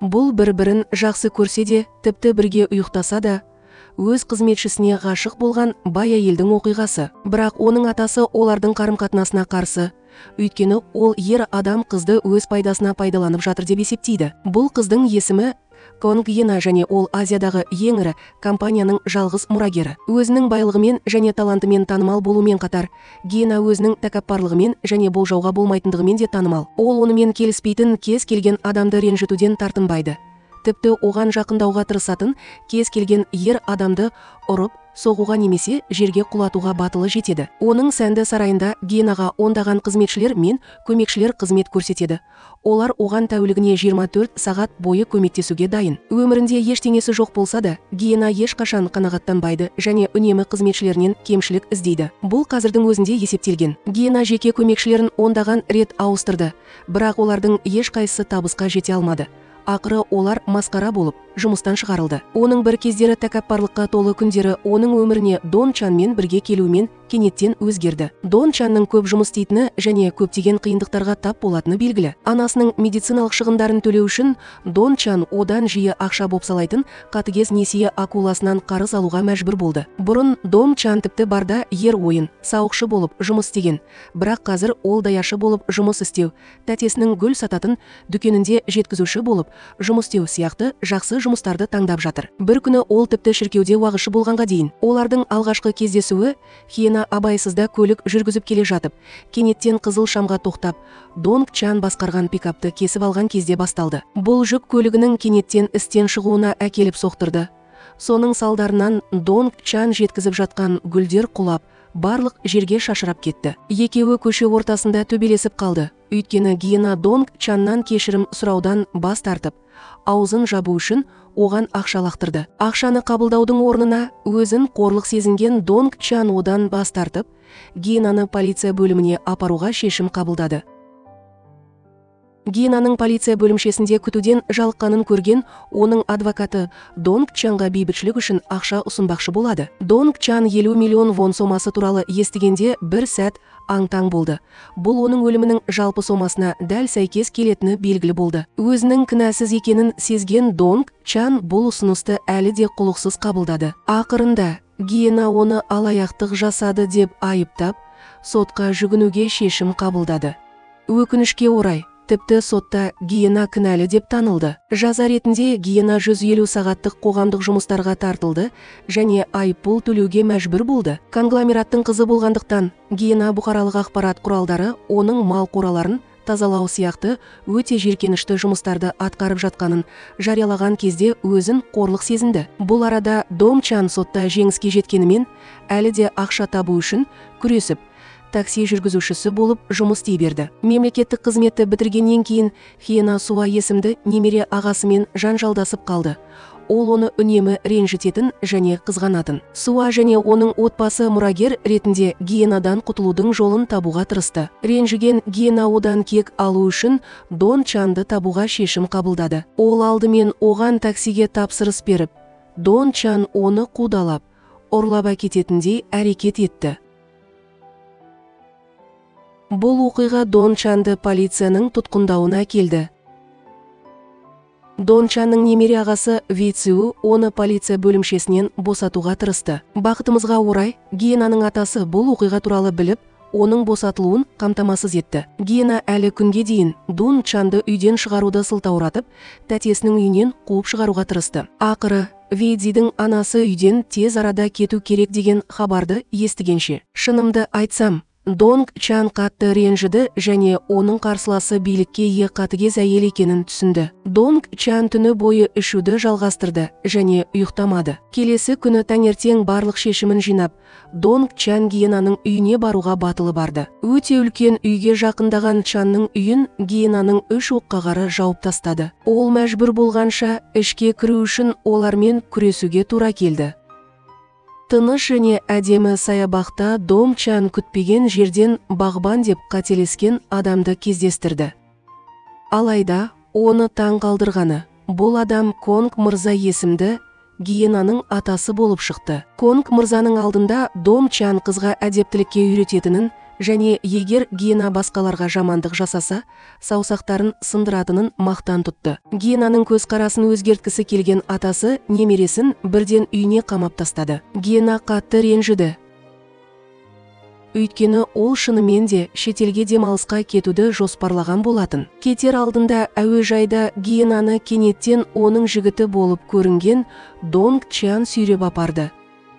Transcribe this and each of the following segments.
Бұл бір-бірін жақсы көрсе де, тіпті бірге ұйықтаса да, өз қызметшісіне ғашық болған бай әйелдің оқиғасы. Бірақ оның атасы олардың қарым-қатынасына қарсы. Өйткені ол ер адам қызды өз пайдасына пайдаланып жатыр деп есептейді. Бұл қыздың есімі Конг Йена және ол Азиядағы ең ірі компанияның жалғыз мұрагері. Өзінің байлығымен және талантымен танымал болумен қатар, Гиена өзінің тәкаппарлығымен және болжауға болмайтындығымен де танымал. Ол онымен келіспейтін кез келген адамды ренжітуден тартынбайды. Тіпті оған жақындауға тырысатын кез келген ер адамды ұрып, соғуға немесе жерге құлатуға батылы жетеді. Оның сәнді сарайында Гиенаға ондаған қызметшілер мен көмекшілер қызмет көрсетеді. Олар оған тәулігіне 24 сағат бойы көмектесуге дайын. Өмірінде ештеңесі жоқ болса да, Гиена ешқашан қанағаттанбайды және үнемі қызметшілерінен кемшілік іздейді. Бұл қазірдің өзінде есептелген. Гиена жеке көмекшілерін ондаған рет ауыстырды, бірақ олардың ешқайсысы табысқа жете алмады. Ақыры олар масқара болып, жұмыстан шығарылды. Оның бір кездері тәкаппарлыққа толы күндері оның өміріне Дон Чанмен бірге келуімен кенеттен өзгерді. Дон Чанның көп жұмыс істейтіні және көптеген қиындықтарға тап болатыны белгілі. Анасының медициналық шығындарын төлеу үшін Дон Чан одан жиі ақша бопсалайтын қатыгез несие акуласынан қарыз алуға мәжбүр болды. Бұрын Дон Чан тіпті барда ер ойын, сауықшы болып жұмыс істеген. Бірақ қазір ол даяшы болып жұмыс істеу, тәтесінің гүл сататын дүкенінде жеткізуші болып жұмыс істеу сияқты жақсы жұмыстарды таңдап жатыр. Бір күні ол тіпті шіркеуде уағызшы болғанға дейін. Олардың алғашқы кездесуі Хиена абайсызда көлік жүргізіп келе жатып, кенеттен қызыл шамға тоқтап, Донг Чан басқарған пикапты кесіп алған кезде басталды. Бұл жүк көлігінің кенеттен істен шығуына әкеліп соқтырды. Соның салдарынан Донг Чан жеткізіп жатқан гүлдер құлап, барлық жерге шашырап кетті. Екеуі көше ортасында төбелесіп қалды. Өйткені Гиена Донг Чаннан кешірім сұраудан бас тартып, аузын жабу үшін оған ақша лақтырды. Ақшаны қабылдаудың орнына өзін қорлық сезінген Донг Чан одан бас тартып, Гиенаны полиция бөліміне апаруға шешім қабылдады. Гиенаның полиция бөлімшесінде күтуден жалыққанын көрген оның адвокаты Донг Чанға бейбітшілік үшін ақша ұсынбақшы болады. Донг Чан 50 миллион вон сомасы туралы естігенде бір сәт аң-таң болды. Бұл оның өлімінің жалпы сомасына дәл сәйкес келетіні белгілі болды. Өзінің кінәсіз екенін сезген Донг Чан бұл ұсынысты әлі де құлықсыз қабылдады. Ақырында Гиена оны алаяқтық жасады деп айыптап, сотқа жүгінуге шешім қабылдады. Өкінішке орай, тіпті сотта Гиена кінәлі деп танылды. Жаза ретінде Гиена 150 сағаттық қоғамдық жұмыстарға тартылды және айыппұл төлеуге мәжбүр болды. Конгломераттың қызы болғандықтан Гиена бұқаралық ақпарат құралдары оның мал қораларын тазалау сияқты өте жеркенішті жұмыстарды атқарып жатқанын жариялаған кезде өзін қорлық сезінді. Бұл арада Дон Чан сотта жеңіске жеткенімен әлі де ақша табу үшін күресіп, такси жүргізушісі болып жұмыс істей берді. Мемлекеттік қызметті бітіргеннен кейін Хиена Суа есімді немере ағасымен жанжалдасып қалды. Ол оны үнемі ренжітетін және қызғанатын. Суа және оның отбасы мұрагер ретінде Гиенадан құтылудың жолын табуға тырысты. Ренжіген Гиена одан кек алу үшін Дон Чанды табуға шешім қабылдады. Ол алдымен оған таксиге тапсырыс беріп, Дон Чан оны қудалап, ұрлап әкететіндей әрекет етті. Бұл оқиға Дон Чанды полицияның тұтқындауына әкелді. Дон Чанның немере ағасы Вейциу оны полиция бөлімшесінен босатуға тырысты. Бақытымызға орай, Гиенаның атасы бұл оқиға туралы біліп, оның босатылуын қамтамасыз етті. Гиена әлі күнге дейін Дон Чанды үйден шығаруды сылтауратып, тәтесінің үйінен қуып шығаруға тырысты. Ақыры Вейдзидің анасы үйден тез арада кету керек деген хабарды естігенше. Шынымды айтсам, Донг Чан қатты ренжіді және оның қарсыласы билікке ие қатыгез әйел екенін түсінді. Донг Чан түні бойы ішуді жалғастырды және ұйықтамады. Келесі күні таңертең барлық шешімін жинап, Донг Чан Гиенаның үйіне баруға батылы барды. Өте үлкен үйге жақындаған Чанның үйін Гиенаның үш оққағары жауып тастады. Ол мәжбүр болғанша ішке кіру үшін олармен күресуге тура келді. Тыныш және әдемі саябақта Дон Чан күтпеген жерден бағбан деп қателескен адамды кездестірді. Алайда оны таң қалдырғаны, бұл адам Конг мырза есімді Гиенаның атасы болып шықты. Конг мырзаның алдында Дон Чан қызға әдептілікке үйрететінін Және егер Гиена басқаларға жамандық жасаса, саусақтарын сындыратынын мақтан тұтты. Гиенаның көзқарасын өзгерткісі келген атасы немересін бірден үйіне қамап тастады. Гиена қатты ренжіді. Өйткені ол шынымен де шетелге демалысқа кетуді жоспарлаған болатын. Кетер алдында әуежайда Гиенаны кенеттен оның жігіті болып көрінген Донг Чан сүйреп апарды.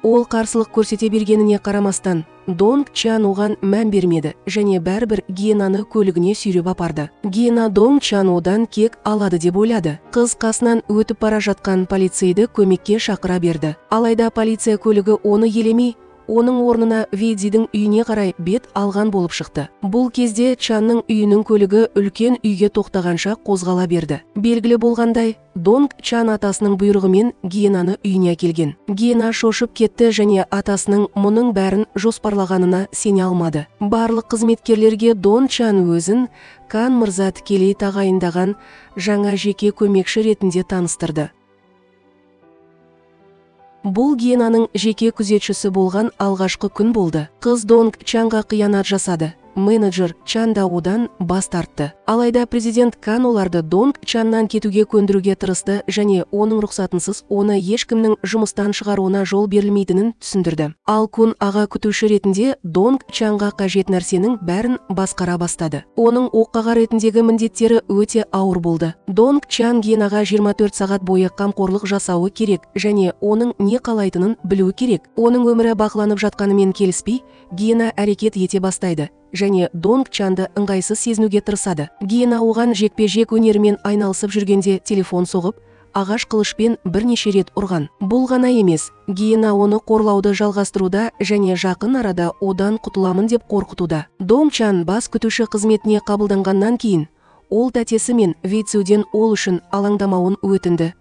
Ол қарсылық көрсете бергеніне қарамастан, Донг Чан оған мән бермеді және бәрібір Гиенаны көлігіне сүйреп апарды. Гиена Донг Чан одан кек алады деп ойлады. Қыз қасынан өтіп бара жатқан полицейді көмекке шақыра берді. Алайда полиция көлігі оны елемей, оның орнына Ведзидің үйіне қарай бет алған болып шықты. Бұл кезде Чанның үйінің көлігі үлкен үйге тоқтағанша қозғала берді. Белгілі болғандай, Донг Чан атасының бұйрығымен Гиенаны үйіне әкелген. Гиена шошып кетті және атасының мұның бәрін жоспарлағанына сене алмады. Барлық қызметкерлерге Донг Чан өзін Кан мырза тікелей тағайындаған жаңа жеке көмекші ретінде таныстырды. Бұл Гиенаның жеке күзетшісі болған алғашқы күн болды. Қыз Донг Чанға қиянат жасады. Менеджер Чан да одан бас тартты. Алайда президент Кан оларды Донг Чаннан кетуге көндіруге тырысты және оның рұқсатынсыз оны ешкімнің жұмыстан шығаруына жол берілмейтінін түсіндірді. Ал Кун аға күтуші ретінде Донг Чанға қажет нәрсенің бәрін басқара бастады. Оның оққағар ретіндегі міндеттері өте ауыр болды. Донг Чан Гиенаға 24 сағат бойы қамқорлық жасауы керек және оның не қалайтынын білуі керек. Оның өмірі бақыланып жатқанымен келіспей, Гиена әрекет ете бастайды және Донг Чанды ыңғайсыз сезінуге тырысады. Гиена оған жекпе-жек өнерімен айналысып жүргенде телефон соғып, ағаш қылышпен бірнеше рет ұрған. Бұл ғана емес, Гиена оны қорлауды жалғастыруда және жақын арада одан құтыламын деп қорқытуда. Донг Чан бас күтуші қызметіне қабылданғаннан кейін, ол тәтесі мен Вейцуден ол үшін алаңдамауын өтінді.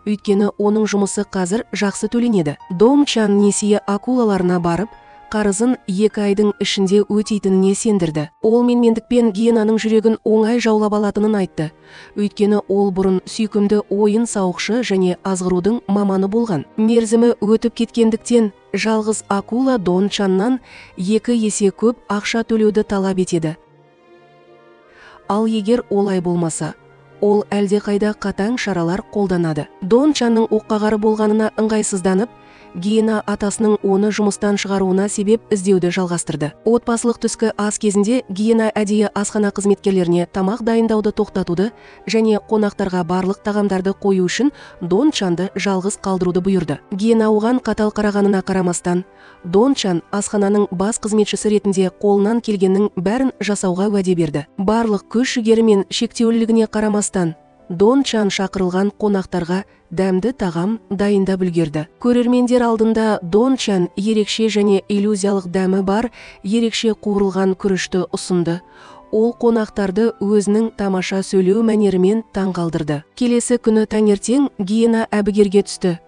Өйткені оның жұмысы қазір жақсы төленеді. Донг Чан несие акулаларына барып, қарызын 2 айдың ішінде өтейтініне сендірді. Ол менмендікпен Гиенаның жүрегін оңай жаулап алатынын айтты. Өйткені ол бұрын сүйкімді ойын сауықшы және азғырудың маманы болған. Мерзімі өтіп кеткендіктен жалғыз акула Дон Чаннан 2 есе көп ақша төлеуді талап етеді. Ал егер олай болмаса, ол әлдеқайда қатаң шаралар қолданады. Дон Чанның оққағары болғанына ыңғайсызданып, Гиена атасының оны жұмыстан шығаруына себеп іздеуді жалғастырды. Отбасылық түскі ас кезінде Гиена әдейі асхана қызметкерлеріне тамақ дайындауды тоқтатуды және қонақтарға барлық тағамдарды қою үшін Дон Чанды жалғыз қалдыруды бұйырды. Гиена оған қатал қарағанына қарамастан, Дон Чан асхананың бас қызметшісі ретінде қолынан келгеннің бәрін жасауға уәде берді. Барлық күш жігері мен шектеулілігіне қарамастан, Дон Чан шақырылған қонақтарға дәмді тағам дайындап үлгерді. Көрермендер алдында Дон Чан ерекше және иллюзиялық дәмі бар ерекше қуырылған күрішті ұсынды. Ол қонақтарды өзінің тамаша сөйлеу мәнерімен таңғалдырды. Келесі күні таңертең Гиена әбігерге түсті.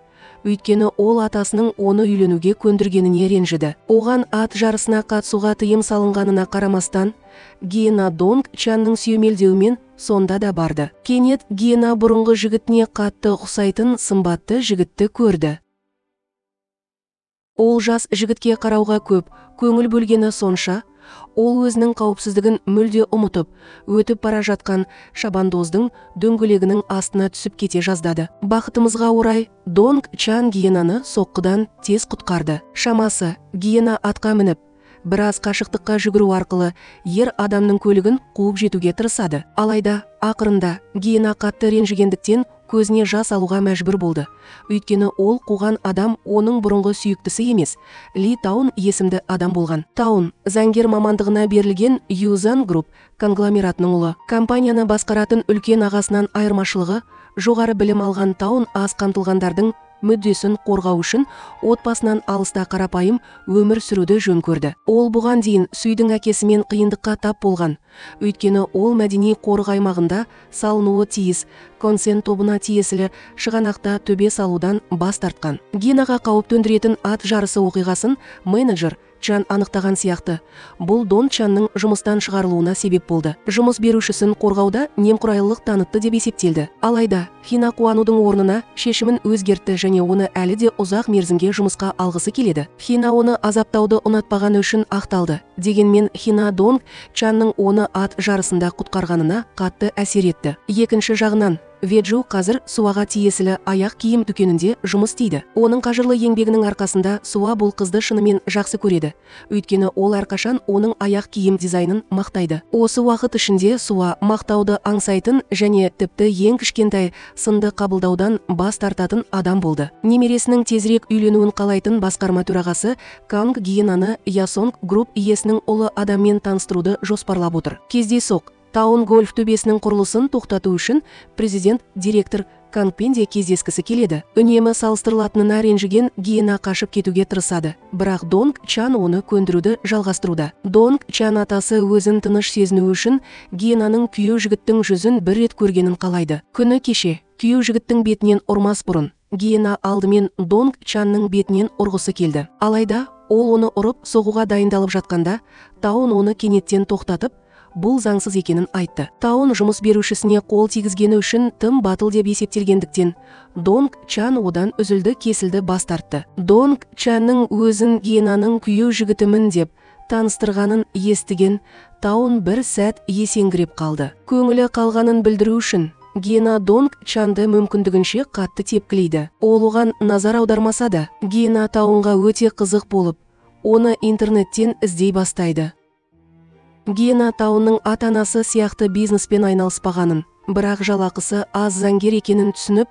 Өйткені ол атасының оны үйленуге көндіргеніне ренжіді. Оған ат жарысына қатысуға тыйым салынғанына қарамастан, Гиена Донг Чанның сүйемелдеуімен сонда да барды. Кенет Гиена бұрынғы жігітіне қатты ұқсайтын сымбатты жігітті көрді. Ол жас жігітке қарауға көп көңіл бөлгені сонша, ол өзінің қауіпсіздігін мүлде ұмытып, өтіп бара жатқан шабандоздың дөңгелегінің астына түсіп кете жаздады. Бақытымызға орай, Донг Чан Гиенаны соққыдан тез құтқарды. Шамасы, Гиена атқа мініп, біраз қашықтыққа жүгіру арқылы ер адамның көлігін қуып жетуге тырысады. Алайда, ақырында Гиена қатты ренжігендіктен көзіне жас алуға мәжбүр болды. Өйткені ол қуған адам оның бұрынғы сүйіктісі емес, Ли Таун есімді адам болған. Таун заңгер мамандығына берілген Юзан Групп конгломератының ұлы. Компанияны басқаратын үлкен ағасынан айырмашылығы, жоғары білім алған Таун аз қамтылғандардың мүддесін қорғау үшін отбасынан алыста қарапайым өмір сүруді жөн көрді. Ол бұған дейін Сүйдің әкесімен қиындыққа тап болған. Өйткені ол мәдени қорық аймағында салынуы тиіс консен тобына тиесілі шығанақта төбе салудан бас тартқан. Гиенаға қауіп төндіретін ат жарысы оқиғасын менеджер Чан анықтаған сияқты, бұл Дон Чанның жұмыстан шығарылуына себеп болды. Жұмыс берушісін қорғауда немқұрайлылық танытты деп есептелді. Алайда Хина қуанудың орнына шешімін өзгертті және оны әлі де ұзақ мерзімге жұмысқа алғысы келеді. Хина оны азаптауды ұнатпағаны үшін ақталды. Дегенмен Хина Донг Чанның оны ат жарысында құтқарғанына қатты әсер етті. Екінші жағынан, Веджу қазір Суаға тиесілі аяқ киім дүкенінде жұмыс істейді. Оның қажырлы еңбегінің арқасында Суа бұл қызды шынымен жақсы көреді. Өйткені ол әрқашан оның аяқ киім дизайнын мақтайды. Осы уақыт ішінде Суа мақтауды аңсайтын және тіпті ең кішкентай сынды қабылдаудан бас тартатын адам болды. Немересінің тезірек үйленуін қалайтын басқарма төрағасы Канг Гиенаны Ясонг Групп иесінің ұлы адаммен таныстыруды жоспарлап отыр. Кездейсоқ Таун гольф төбесінің құрылысын тоқтату үшін президент директор Кангпен де кездескісі келеді. Үнемі салыстырылатынына ренжіген Гиена қашып кетуге тырысады. Бірақ Донг Чан оны көндіруді жалғастыруда. Донг Чан атасы өзін тыныш сезіну үшін Гиенаның күйеу жігіттің жүзін бір рет көргенін қалайды. Күні кеше күйеу жігіттің бетінен ұрмас бұрын Гиена алдымен Донг Чанның бетінен ұрғысы келді. Алайда ол оны ұрып соғуға дайындалып жатқанда Таун оны кенеттен тоқтатып, бұл заңсыз екенін айтты. Таун жұмыс берушісіне қол тигізгені үшін тым батыл деп есептелгендіктен Донг Чан одан үзілді-кесілді бас тартты. Донг Чанның өзін Гиенаның күйеу жігітімін деп таныстырғанын естіген Таун бір сәт есеңгіреп қалды. Көңілі қалғанын білдіру үшін Гиена Донг Чанды мүмкіндігінше қатты тепкілейді. Ол оған назар аудармаса да, Гиена Таунға өте қызық болып, оны интернеттен іздей бастайды. Гиена Таунның ата-анасы сияқты бизнеспен айналыспағанын, бірақ жалақысы аз заңгер екенін түсініп,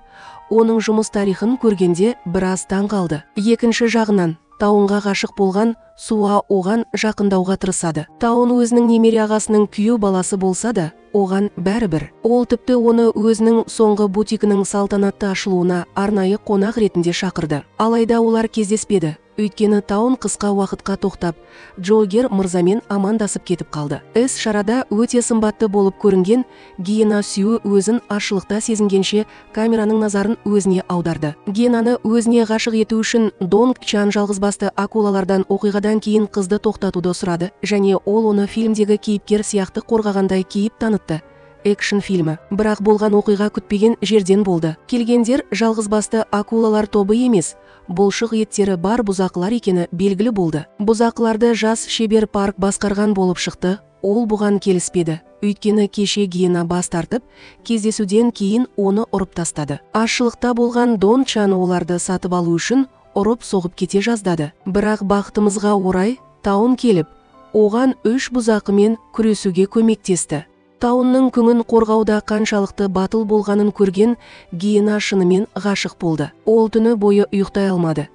оның жұмыс тарихын көргенде біраз таң қалды. Екінші жағынан, Таунға ғашық болған Суа оған жақындауға тырысады. Таун өзінің немере ағасының күйеу баласы болса да, оған бәрібір. Ол тіпті оны өзінің соңғы бутигінің салтанатты ашылуына арнайы қонақ ретінде шақырды. Алайда олар кездеспеді. Өйткені Таун қысқа уақытқа тоқтап, Джогер мырзамен амандасып кетіп қалды. Іс шарада өте сымбатты болып көрінген Гиена сүйі өзін ашшылықта сезінгенше камераның назарын өзіне аударды. Гиенаны өзіне ғашық ету үшін Донг Чан жалғызбасты акулалардан оқиғадан кейін қызды тоқтатуды сұрады және ол оны фильмдегі кейіпкер сияқты қорғағандай кейіп танытты. Экшн фильмі. Бірақ болған оқиға күтпеген жерден болды. Келгендер жалғызбасты акулалар тобы емес, бұлшық еттері бар бұзақылар екені белгілі болды. Бұзақыларды жас шебер парк басқарған болып шықты, ол бұған келіспеді. Өйткені кеше Гиена бас тартып, кездесуден кейін оны ұрып тастады. Ашшылықта болған Дон Чан оларды сатып алу үшін ұрып соғып кете жаздады. Бірақ бақытымызға орай Таун келіп, оған 3 бұзақымен күресуге көмектесті. Таунның күңін қорғауда қаншалықты батыл болғанын көрген Гиена шынымен ғашық болды. Ол түні бойы ұйықтай алмады.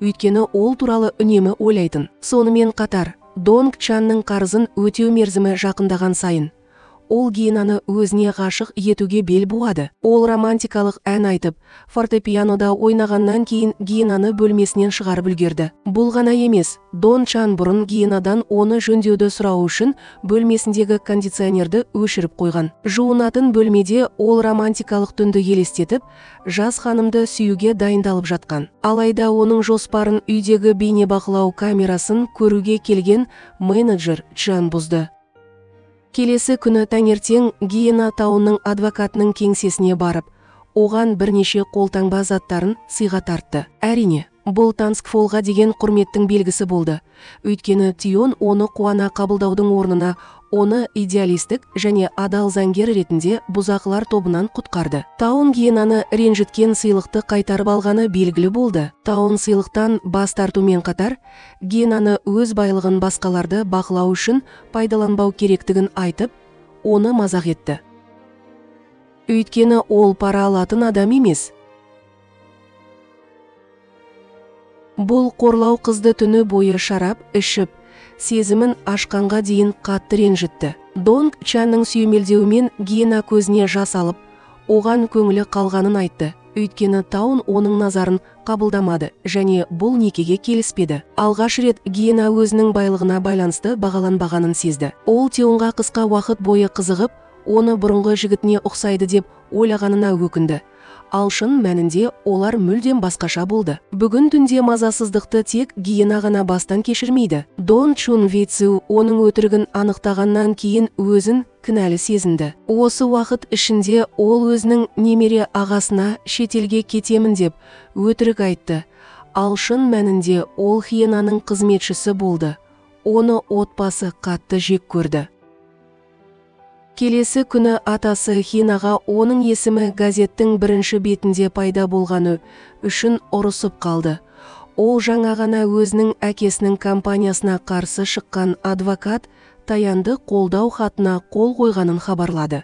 Өйткені ол туралы үнемі ойлайтын. Сонымен қатар, Донг Чанның қарызын өтеу мерзімі жақындаған сайын ол Гиенаны өзіне ғашық етуге бел буады. Ол романтикалық ән айтып, фортепианода ойнағаннан кейін Гиенаны бөлмесінен шығарып үлгерді. Бұл ғана емес, Дон Чан бұрын Гиенадан оны жөндеуді сұрау үшін бөлмесіндегі кондиционерді өшіріп қойған. Жуынатын бөлмеде ол романтикалық түнді елестетіп, жас ханымды сүюге дайындалып жатқан. Алайда оның жоспарын үйдегі бейнебақылау камерасын көруге келген менеджер Чан бұзды. Келесі күні таңертең Гиена Таунның адвокатының кеңсесіне барып, оған бірнеше қолтаңба заттарын сыйға тартты. Әрине, бұл Танскфолға деген құрметтің белгісі болды. Өйткені Тион оны қуана қабылдаудың орнына оны идеалистік және адал заңгер ретінде бұзақылар тобынан құтқарды. Таун Гиенаны ренжіткен сыйлықты қайтарып алғаны белгілі болды. Таун сыйлықтан бас тартумен қатар, Гиенаны өз байлығын басқаларды бақылау үшін пайдаланбау керектігін айтып, оны мазақ етті. Өйткені ол пара алатын адам емес. Бұл қорлау қызды түні бойы шарап ішіп, сезімін ашқанға дейін қатты ренжітті. Донг Чанның сүйемелдеуімен Гиена көзіне жас алып, оған көңілі қалғанын айтты. Өйткені Таун оның назарын қабылдамады және бұл некеге келіспеді. Алғаш рет Гиена өзінің байлығына байланысты бағаланбағанын сезді. Ол Теонға қысқа уақыт бойы қызығып, оны бұрынғы жігітіне ұқсайды деп ойлағанына өкінді. Ал шын мәнінде олар мүлдем басқаша болды. Бүгін түнде мазасыздықты тек Гиена ғана бастан кешірмейді. Дон Чун Вейцю оның өтірігін анықтағаннан кейін өзін кінәлі сезінді. Осы уақыт ішінде ол өзінің немере ағасына шетелге кетемін деп өтірік айтты. Ал шын мәнінде ол Хиенаның қызметшісі болды. Оны отбасы қатты жек көрді. Келесі күні атасы Хиенаға оның есімі газеттің бірінші бетінде пайда болғаны үшін ұрысып қалды. Ол жаңа ғана өзінің әкесінің компаниясына қарсы шыққан адвокат Таянды қолдау хатына қол қойғанын хабарлады.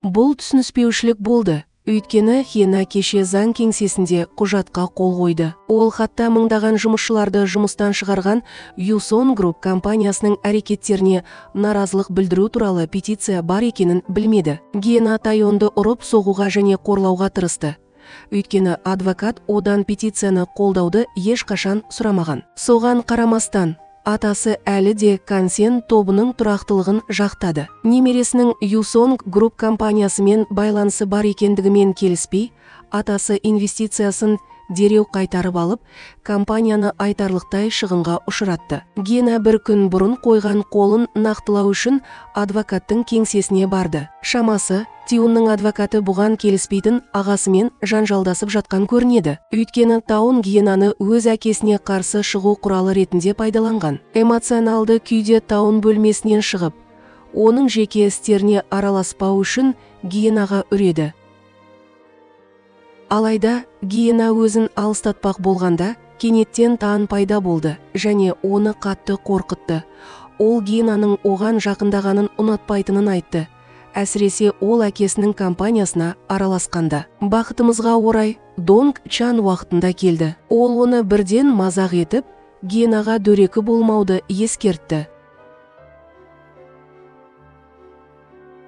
Бұл түсініспеушілік болды. Өйткені Хиена кеше заң кеңсесінде құжатқа қол қойды. Ол хатта мыңдаған жұмысшыларды жұмыстан шығарған Юсон Групп компаниясының әрекеттеріне наразылық білдіру туралы петиция бар екенін білмеді. Гиена Тайонды ұрып соғуға және қорлауға тырысты. Өйткені адвокат одан петицияны қолдауды ешқашан сұрамаған. Соған қарамастан, атасы әлі де Кансен тобының тұрақтылығын жақтады. Немересінің Юсон Групп компаниясымен байланысы бар екендігімен келіспей, атасы инвестициясын дереу қайтарып алып, компанияны айтарлықтай шығынға ұшыратты. Гена бір күн бұрын қойған қолын нақтылау үшін адвокаттың кеңсесіне барды. Шамасы, Тиунның адвокаты бұған келіспейтін ағасымен жанжалдасып жатқан көрінеді. Өйткені Таун Гиенаны өз әкесіне қарсы шығу құралы ретінде пайдаланған. Эмоционалды күйде Таун бөлмесінен шығып, оның жеке істеріне араласпау үшін Гиенаға үреді. Алайда Гиена өзін алыстатпақ болғанда, кенеттен Таан пайда болды және оны қатты қорқытты. Ол Гиенаның оған жақындағанын ұнатпайтынын айтты. Әсіресе ол әкесінің компаниясына араласқанда. Бақытымызға орай, Донг Чан уақытында келді. Ол оны бірден мазақ етіп, Гиенаға дөрекі болмауды ескертті.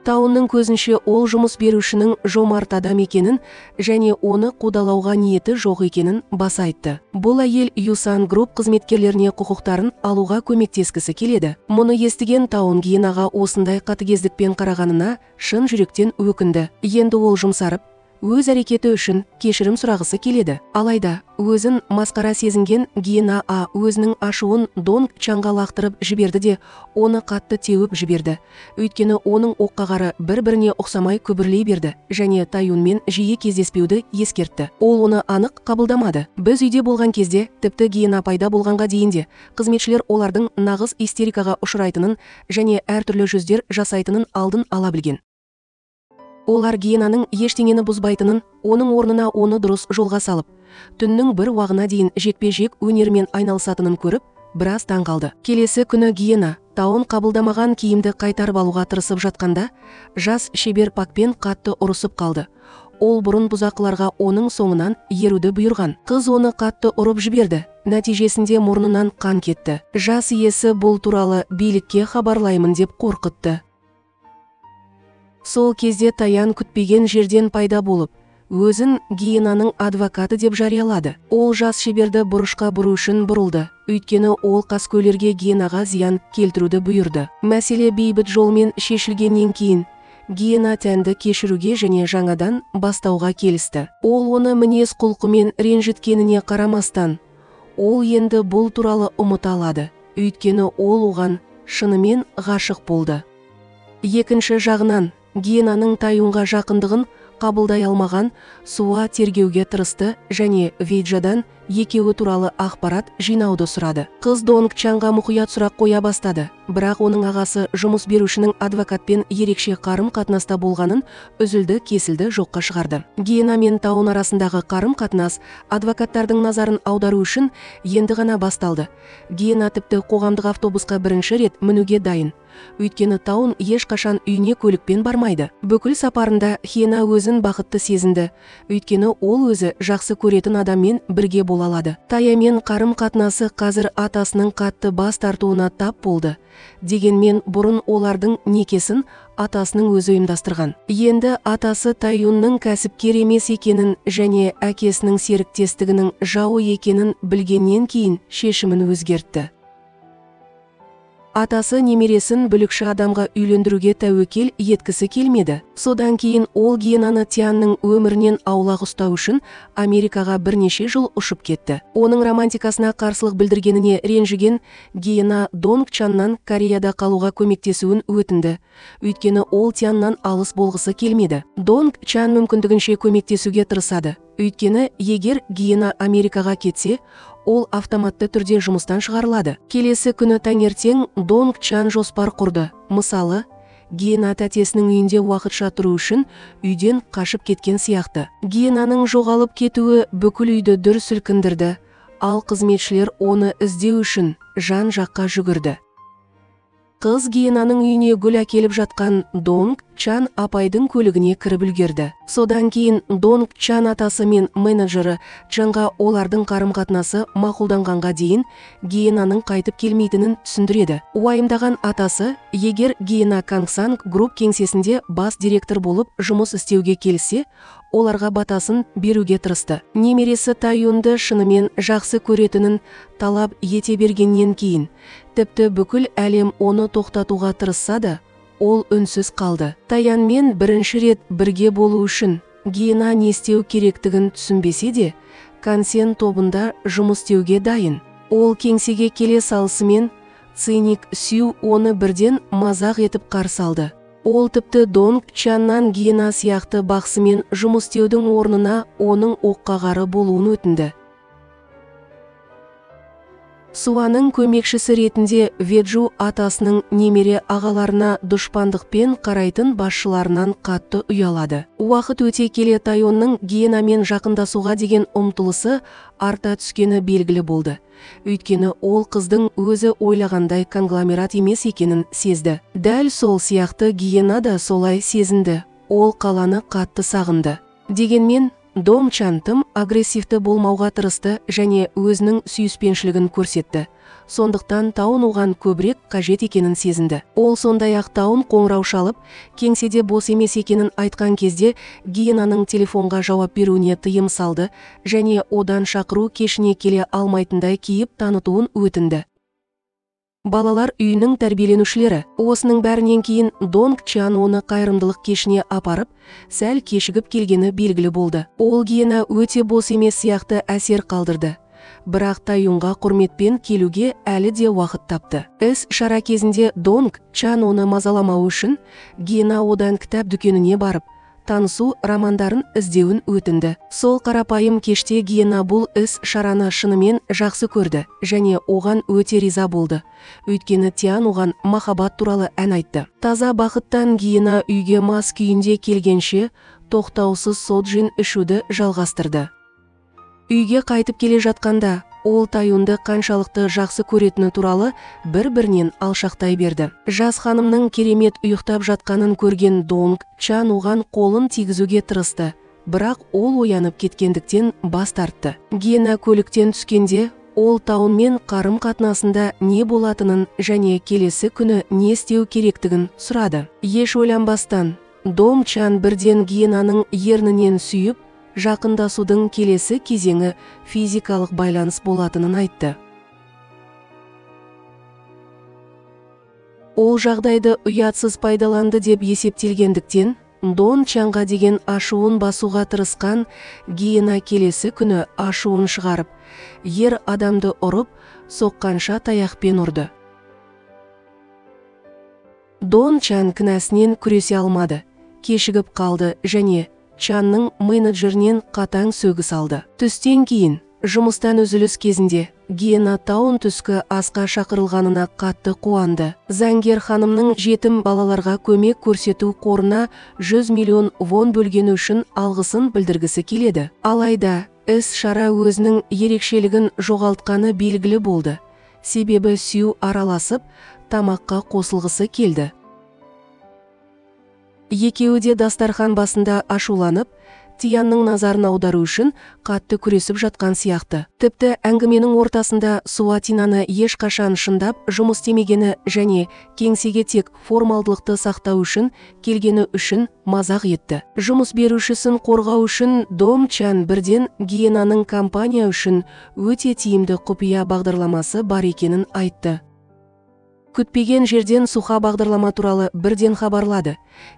Таунның көзінше ол жұмыс берушінің жомарт адам екенін және оны қудалауға ниеті жоқ екенін баса айтты. Бұл әйел Юсан Групп қызметкерлеріне құқықтарын алуға көмектескісі келеді. Мұны естіген Таун Гиенаға осындай қатыгездікпен қарағанына шын жүректен өкінді. Енді ол жұмсарып, өз әрекеті үшін кешірім сұрағысы келеді. Алайда, өзін масқара сезінген Гиена А өзінің ашуын Донг Чанға лақтырып жіберді де, оны қатты теуіп жіберді. Өйткені оның оққағары бір-біріне ұқсамай күбірлей берді және Таюнмен жиі кездеспеуді ескертті. Ол оны анық қабылдамады. Біз үйде болған кезде, тіпті Гиена пайда болғанға дейін де, қызметшілер олардың нағыз истерикаға ұшырайтынын және әртүрлі жүздер жасайтынын алдын ала білген. Олар Гиенаның ештеңені бұзбайтынын, оның орнына оны дұрыс жолға салып, түннің бір уағына дейін жекпе-жек өнерімен айналысатынын көріп, біраз таң қалды. Келесі күні Гиена Таун қабылдамаған киімді қайтарып алуға тырысып жатқанда, жас шебер Пакпен қатты ұрысып қалды. Ол бұрын бұзақыларға оның соңынан еруді бұйырған. Қыз оны қатты ұрып жіберді. Нәтижесінде мұрнынан қан кетті. Жас иесі бұл туралы билікке хабарлаймын деп қорқытты. Сол кезде Таян күтпеген жерден пайда болып, өзін Гиенаның адвокаты деп жариялады. Ол жас шеберді бұрышқа бұру үшін бұрылды, өйткені ол қаскөйлерге Гиенаға зиян келтіруді бұйырды. Мәселе бейбіт жолмен шешілгеннен кейін, Гиена Тәнді кешіруге және жаңадан бастауға келісті. Ол оны мінез құлқымен ренжіткеніне қарамастан, ол енді бұл туралы ұмыта алады, өйткені ол оған шынымен ғашық болды. Екінші жағынан, Гиенаның Таюнға жақындығын қабылдай алмаған Суа тергеуге тырысты және Вейджадан екеуі туралы ақпарат жинауды сұрады. Қыз Донг Чанға мұқият сұрақ қоя бастады, бірақ оның ағасы жұмыс берушінің адвокатпен ерекше қарым-қатынаста болғанын үзілді-кесілді жоққа шығарды. Гиена мен Таун арасындағы қарым-қатынас адвокаттардың назарын аудару үшін енді ғана басталды. Гиена тіпті қоғамдық автобусқа бірінші рет мінуге дайын. Өйткені Таун ешқашан үйіне көлікпен бармайды. Бүкіл сапарында Хиена өзін бақытты сезінді. Өйткені ол өзі жақсы көретін адаммен бірге бола алады. Таямен қарым-қатынасы қазір атасының қатты бас тартуына тап болды. Дегенмен бұрын олардың некесін атасының өзі ұйымдастырған. Енді атасы Таюнның кәсіпкер емес екенін және әкесінің серіктестігінің жауы екенін білгеннен кейін шешімін өзгертті. Атасы немересін бүлікші адамға үйлендіруге тәуекел еткісі келмеді. Содан кейін ол Гиенаны Тианның өмірінен аулақ ұстау үшін Америкаға бірнеше жыл ұшып кетті. Оның романтикасына қарсылық білдіргеніне ренжіген Гиена Донг Чаннан Кореяда қалуға көмектесуін өтінді. Өйткені ол Тианнан алыс болғысы келмеді. Донг Чан мүмкіндігінше көмектесуге тырысады. Өйткені егер Гиена Америкаға кетсе, ол автоматты түрде жұмыстан шығарылады. Келесі күні таңертең Донг Чан жоспар құрды. Мысалы, Гиена тәтесінің үйінде уақытша тұру үшін үйден қашып кеткен сияқты. Гиенаның жоғалып кетуі бүкіл үйді дүр сілкіндірді, ал қызметшілер оны іздеу үшін жан-жаққа жүгірді. Қыз Гиенаның үйіне гүл әкеліп жатқан Донг Чан апайдың көлігіне кіріп үлгерді. Содан кейін Донг Чан атасы мен менеджері Чанға олардың қарым-қатынасы мақұлданғанға дейін Гиенаның қайтып келмейтінін түсіндіреді. Уайымдаған атасы, егер Гиена Кангсан Групп кеңсесінде бас директор болып жұмыс істеуге келсе, оларға батасын беруге тырысты. Немересі Тайюнды шынымен жақсы көретінін талап ете бергеннен кейін, тіпті бүкіл әлем оны тоқтатуға тырысса да, ол үнсіз қалды. Таянмен бірінші рет бірге болу үшін Гиена не істеу керектігін түсінбесе де, Кансен тобында жұмыс істеуге дайын. Ол кеңсеге келе салысымен циник Сю оны бірден мазақ етіп қарсы алды. Ол тіпті Донг Чаннан Гиена сияқты бақсымен жұмыс істеудің орнына оның оққағары болуын өтінді. Суаның көмекшісі ретінде Веджу атасының немере ағаларына дұшпандықпен қарайтын басшыларынан қатты ұялады. Уақыт өте келе Тайонның Гиенамен жақындасуға деген ұмтылысы арта түскені белгілі болды. Өйткені ол қыздың өзі ойлағандай конгломерат емес екенін сезді. Дәл сол сияқты Гиена да солай сезінді. Ол қаланы қатты сағынды. Дегенмен, Дом Чан тым агрессивті болмауға тырысты және өзінің сүйіспеншілігін көрсетті. Сондықтан Таун оған көбірек қажет екенін сезінді. Ол сондай-ақ Таун қоңырау шалып, кеңседе бос емес екенін айтқан кезде Гиенаның телефонға жауап беруіне тыйым салды және одан шақыру кешіне келе алмайтындай кейіп танытуын өтінді. Балалар үйінің тәрбиеленушілері. Осының бәрінен кейін Донг Чан оны қайырымдылық кешіне апарып, сәл кешігіп келгені белгілі болды. Ол Гиена өте бос емес сияқты әсер қалдырды. Бірақ Тайюнға құрметпен келуге әлі де уақыт тапты. Іс-шара кезінде Донг Чан оны мазаламау үшін Гиена одан кітап дүкеніне барып, танысу романдарын іздеуін өтінді. Сол қарапайым кеште Гиена бұл іс-шараны шынымен жақсы көрді және оған өте риза болды. Өйткені Тиан оған махаббат туралы ән айтты. Таза бақыттан Гиена үйге мас күйінде келгенше тоқтаусыз соджин ішуді жалғастырды. Үйге қайтып келе жатқанда ол Тайюнды қаншалықты жақсы көретіні туралы бір-бірінен алшақтай берді. Жас ханымның керемет ұйықтап жатқанын көрген Донг Чан оған қолын тигізуге тырысты, бірақ ол оянып кеткендіктен бас тартты. Гиена көліктен түскенде ол Таунмен қарым-қатынасында не болатынын және келесі күні не істеу керектігін сұрады. Еш ойланбастан, Дом Чан бірден Гиенаның ернінен сүйіп, жақындасудың келесі кезеңі физикалық байланыс болатынын айтты. Ол жағдайды ұятсыз пайдаланды деп есептелгендіктен, Дон Чанға деген ашуын басуға тырысқан Гиена келесі күні ашуын шығарып, ер адамды ұрып, соққанша таяқпен ұрды. Дон Чан кінәсінен күресе алмады, кешігіп қалды және Чанның менеджерінен қатаң сөгіс алды. Түстен кейін, жұмыстан үзіліс кезінде, Гиена Таун түскі асқа шақырылғанына қатты қуанды. Заңгер ханымның жетім балаларға көмек көрсету қорына 100 миллион вон бөлгені үшін алғысын білдіргісі келеді. Алайда, іс-шара өзінің ерекшелігін жоғалтқаны белгілі болды. Себебі Сю араласып, тамаққа қосылғысы келді. Екеуі де дастархан басында ашуланып, Тиянның назарын аудару үшін қатты күресіп жатқан сияқты. Тіпті әңгіменің ортасында Суатинаны ешқашан шындап жұмыс істемегені және кеңсеге тек формалдылықты сақтау үшін келгені үшін мазақ етті. Жұмыс берушісін қорғау үшін Дом Чан бірден Гиенаның компания үшін өте тиімді құпия бағдарламасы бар екенін айтты. Күтпеген жерден Суха бағдарлама туралы бірден хабарлады.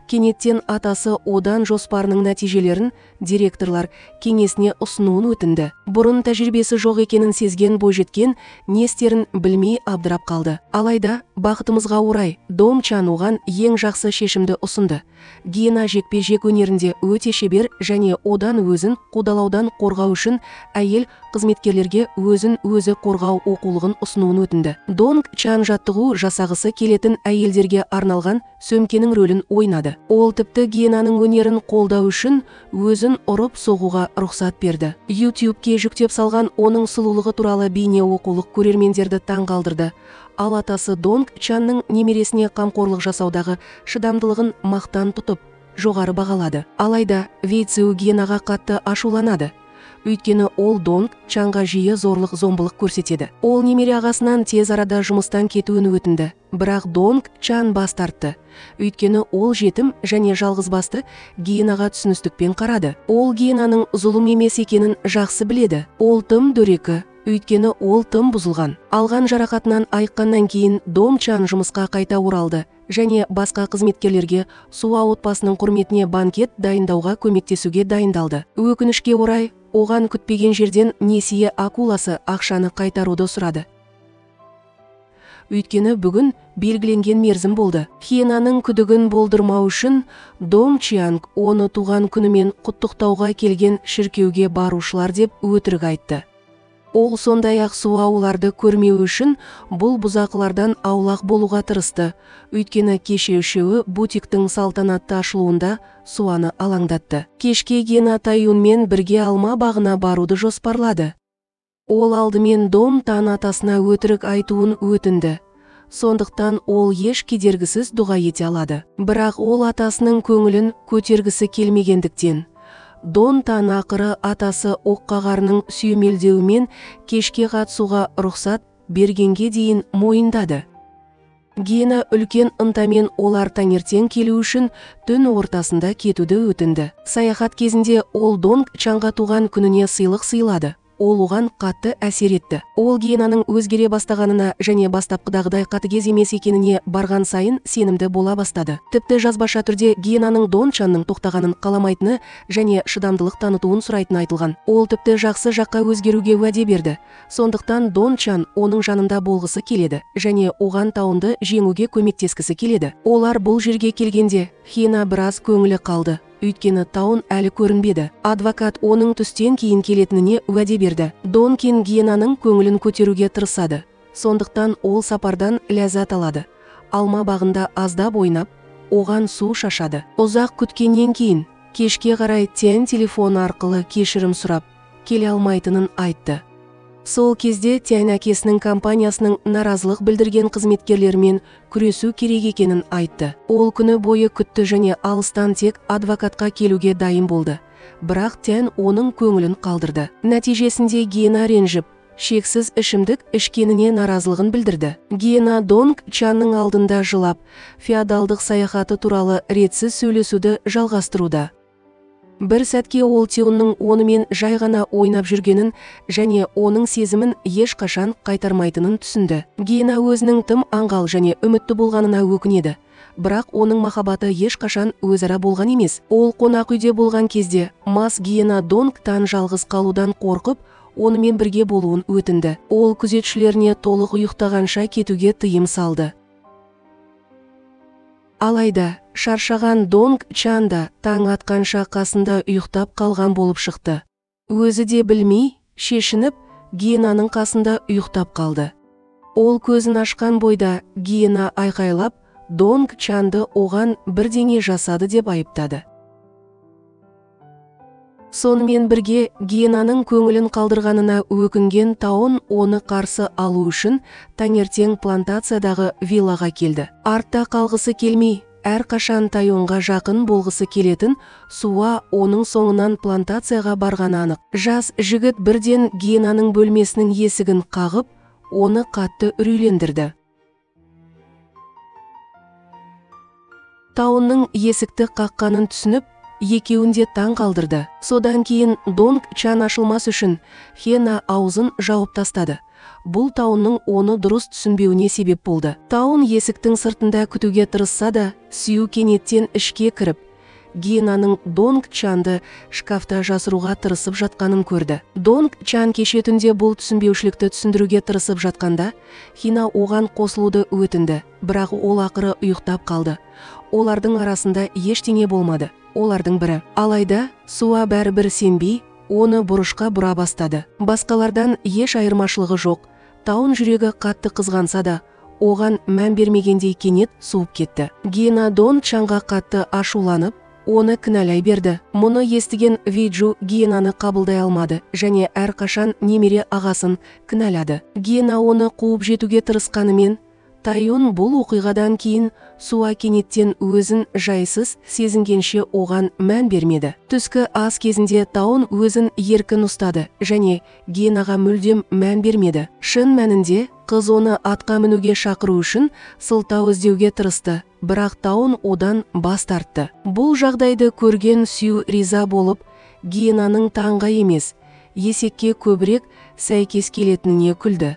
Кенеттен атасы одан жоспарының нәтижелерін директорлар кеңесіне ұсынуын өтінді. Бұрын тәжірибесі жоқ екенін сезген бойжеткен не істерін білмей абдырап қалды. Алайда, бақытымызға орай, Дом Чан оған ең жақсы шешімді ұсынды. Гиена жекпе-жек өнерінде өте шебер және одан өзін қудалаудан қорғау үшін әйел қызметкерлерге өзін өзі қорғау оқулығын ұсынуын өтінді. Донг Чан жаттығу жасағысы келетін әйелдерге арналған сөмкенің рөлін ойнады. Ол тіпті гиенаның өнерін қолдау үшін өзін ұрып соғуға рұқсат берді. YouTube-ке жүктеп салған оның сұлулығы туралы бейне оқулық көрермендерді таңғалдырды. Ал атасы Донг Чанның немересіне қамқорлық жасаудағы шыдамдылығын мақтан тұтып, жоғары бағалады. Алайда Вейциу гиенаға қатты ашуланады. Өйткені ол Донг Чанға жиі зорлық-зомбылық көрсетеді. Ол немере ағасынан тез арада жұмыстан кетуін өтінді. Бірақ Донг Чан бас тартты. Өйткені ол жетім және жалғызбасты гиенаға түсіністікпен қарады. Ол гиенаның зұлым емес екенін жақсы біледі. Ол тым дөрекі, өйткені ол тым бұзылған. Алған жарақатынан айыққаннан кейін Дон Чан жұмысқа қайта оралды және басқа қызметкерлерге Суа отбасының құрметіне банкет дайындауға көмектесуге дайындалды. Өкінішке орай, оған күтпеген жерден несие акуласы ақшаны қайтаруды сұрады. Өйткені бүгін белгіленген мерзім болды. Хиенаның күдігін болдырмау үшін Дон Чианг оны туған күнімен құттықтауға келген шіркеуге барушылар деп өтірік айтты. Ол сондай-ақ Суа оларды көрмеу үшін бұл бұзақылардан аулақ болуға тырысты. Өйткені кеше үшеуі бутиктің салтанатты ашылуында Суаны алаңдатты. Кешке Гена Таюнмен бірге алма бағына баруды жоспарлады. Ол алдымен Дом Тан атасына өтірік айтуын өтінді. Сондықтан ол еш кедергісіз дұға ете алады. Бірақ ол атасының көңілін көтергісі келмегендіктен, Дон Тан ақыры атасы оққағарының сүйемелдеуімен кешке қатысуға рұқсат бергенге дейін мойындады. Гена үлкен ынтамен олар таңертең келу үшін түн ортасында кетуді өтінді. Саяхат кезінде ол Донг Чанға туған күніне сыйлық сыйлады. Ол оған қатты әсер етті. Ол гиенаның өзгере бастағанына және бастапқыдағыдай қатыгез емес екеніне барған сайын сенімді бола бастады. Тіпті жазбаша түрде гиенаның Дон Чанның тоқтағанын қаламайтыны және шыдамдылық танытуын сұрайтыны айтылған. Ол тіпті жақсы жаққа өзгеруге уәде берді. Сондықтан Дон Чан оның жанында болғысы келеді және оған тауынды жеңуге көмектескісі келеді. Олар бұл жерге келгенде Хиена біраз көңілі қалды. Өйткені тауын әлі көрінбеді. Адвокат оның түстен кейін келетініне уәде берді. Дон Кин гиенаның көңілін көтеруге тырысады. Сондықтан ол сапардан ләззат алады. Алма бағында аздап ойнап, оған су шашады. Ұзақ күткеннен кейін кешке қарай Тен телефон арқылы кешірім сұрап, келе алмайтынын айтты. Сол кезде Тен әкесінің компаниясының наразылық білдірген қызметкерлермен күресу керек екенін айтты. Ол күні бойы күтті және алыстан тек адвокатқа келуге дайын болды. Бірақ Тен оның көңілін қалдырды. Нәтижесінде Гена ренжіп, шексіз ішімдік ішкеніне наразылығын білдірді. Гена Донг Чанның алдында жылап, феодалдық саяхаты туралы ретсіз сөйлесуді жалғастыруда. Бір сәтке ол Теонның онымен жай ғана ойнап жүргенін және оның сезімін ешқашан қайтармайтынын түсінді. Гена өзінің тым аңғал және үмітті болғанына өкінеді. Бірақ оның махаббаты ешқашан өзара болған емес. Ол қонақ үйде болған кезде мас Гена Донг Тан жалғыз қалудан қорқып, онымен бірге болуын өтінді. Ол күзетшілеріне толық ұйықтағанша кетуге тыйым салды. Алайда, шаршаған Донг Чан да таң атқанша қасында ұйықтап қалған болып шықты. Өзі де білмей, шешініп, гиенаның қасында ұйықтап қалды. Ол көзін ашқан бойда гиена айқайлап, Донг Чанды оған бірдеңе жасады деп айыптады. Сонымен бірге гиенаның көңілін қалдырғанына өкінген Таун оны қарсы алу үшін таңертең плантациядағы виллаға келді. Артта қалғысы келмей, әрқашан Тайонға жақын болғысы келетін Суа оның соңынан плантацияға барғаны анық. Жас жігіт бірден гиенаның бөлмесінің есігін қағып, оны қатты үрейлендірді. Таунның есікті қаққанын түсініп, екеуін де таң қалдырды. Содан кейін Донг Чан ашылмас үшін Хена аузын жауып тастады. Бұл Таунның оны дұрыс түсінбеуіне себеп болды. Таун есіктің сыртында күтуге тырысса да, Сью кенеттен ішке кіріп, Гиенаның Донг Чанды шкафта жасыруға тырысып жатқанын көрді. Донг Чан кеше түнде бұл түсінбеушілікті түсіндіруге тырысып жатқанда, Хина оған қосылуды өтінді, бірақ ол ақыры ұйықтап қалды. Олардың арасында ештеңе болмады. Олардың бірі. Алайда, Суа бәрібір сенбей, оны бұрышқа бұра бастады. Басқалардан еш айырмашылығы жоқ. Таун жүрегі қатты қызғанса да, оған мән бермегендей кенет суып кетті. Гиена Дон Чанға қатты ашуланып, оны кінәлай берді. Мұны естіген Виджу Гиенаны қабылдай алмады және әрқашан немере ағасын кінәлады. Гиена оны қуып жетуге тырысқанымен, Тайон бұл оқиғадан кейін Суа кенеттен өзін жайсыз сезінгенше оған мән бермеді. Түскі ас кезінде Таун өзін еркін ұстады және Гиенаға мүлдем мән бермеді. Шын мәнінде қыз оны атқа мінуге шақыру үшін сылтау іздеуге тырысты, бірақ Таун одан бас тартты. Бұл жағдайды көрген Сью риза болып, Гиенаның таңға емес, есекке көбірек сәйкес келетініне күлді.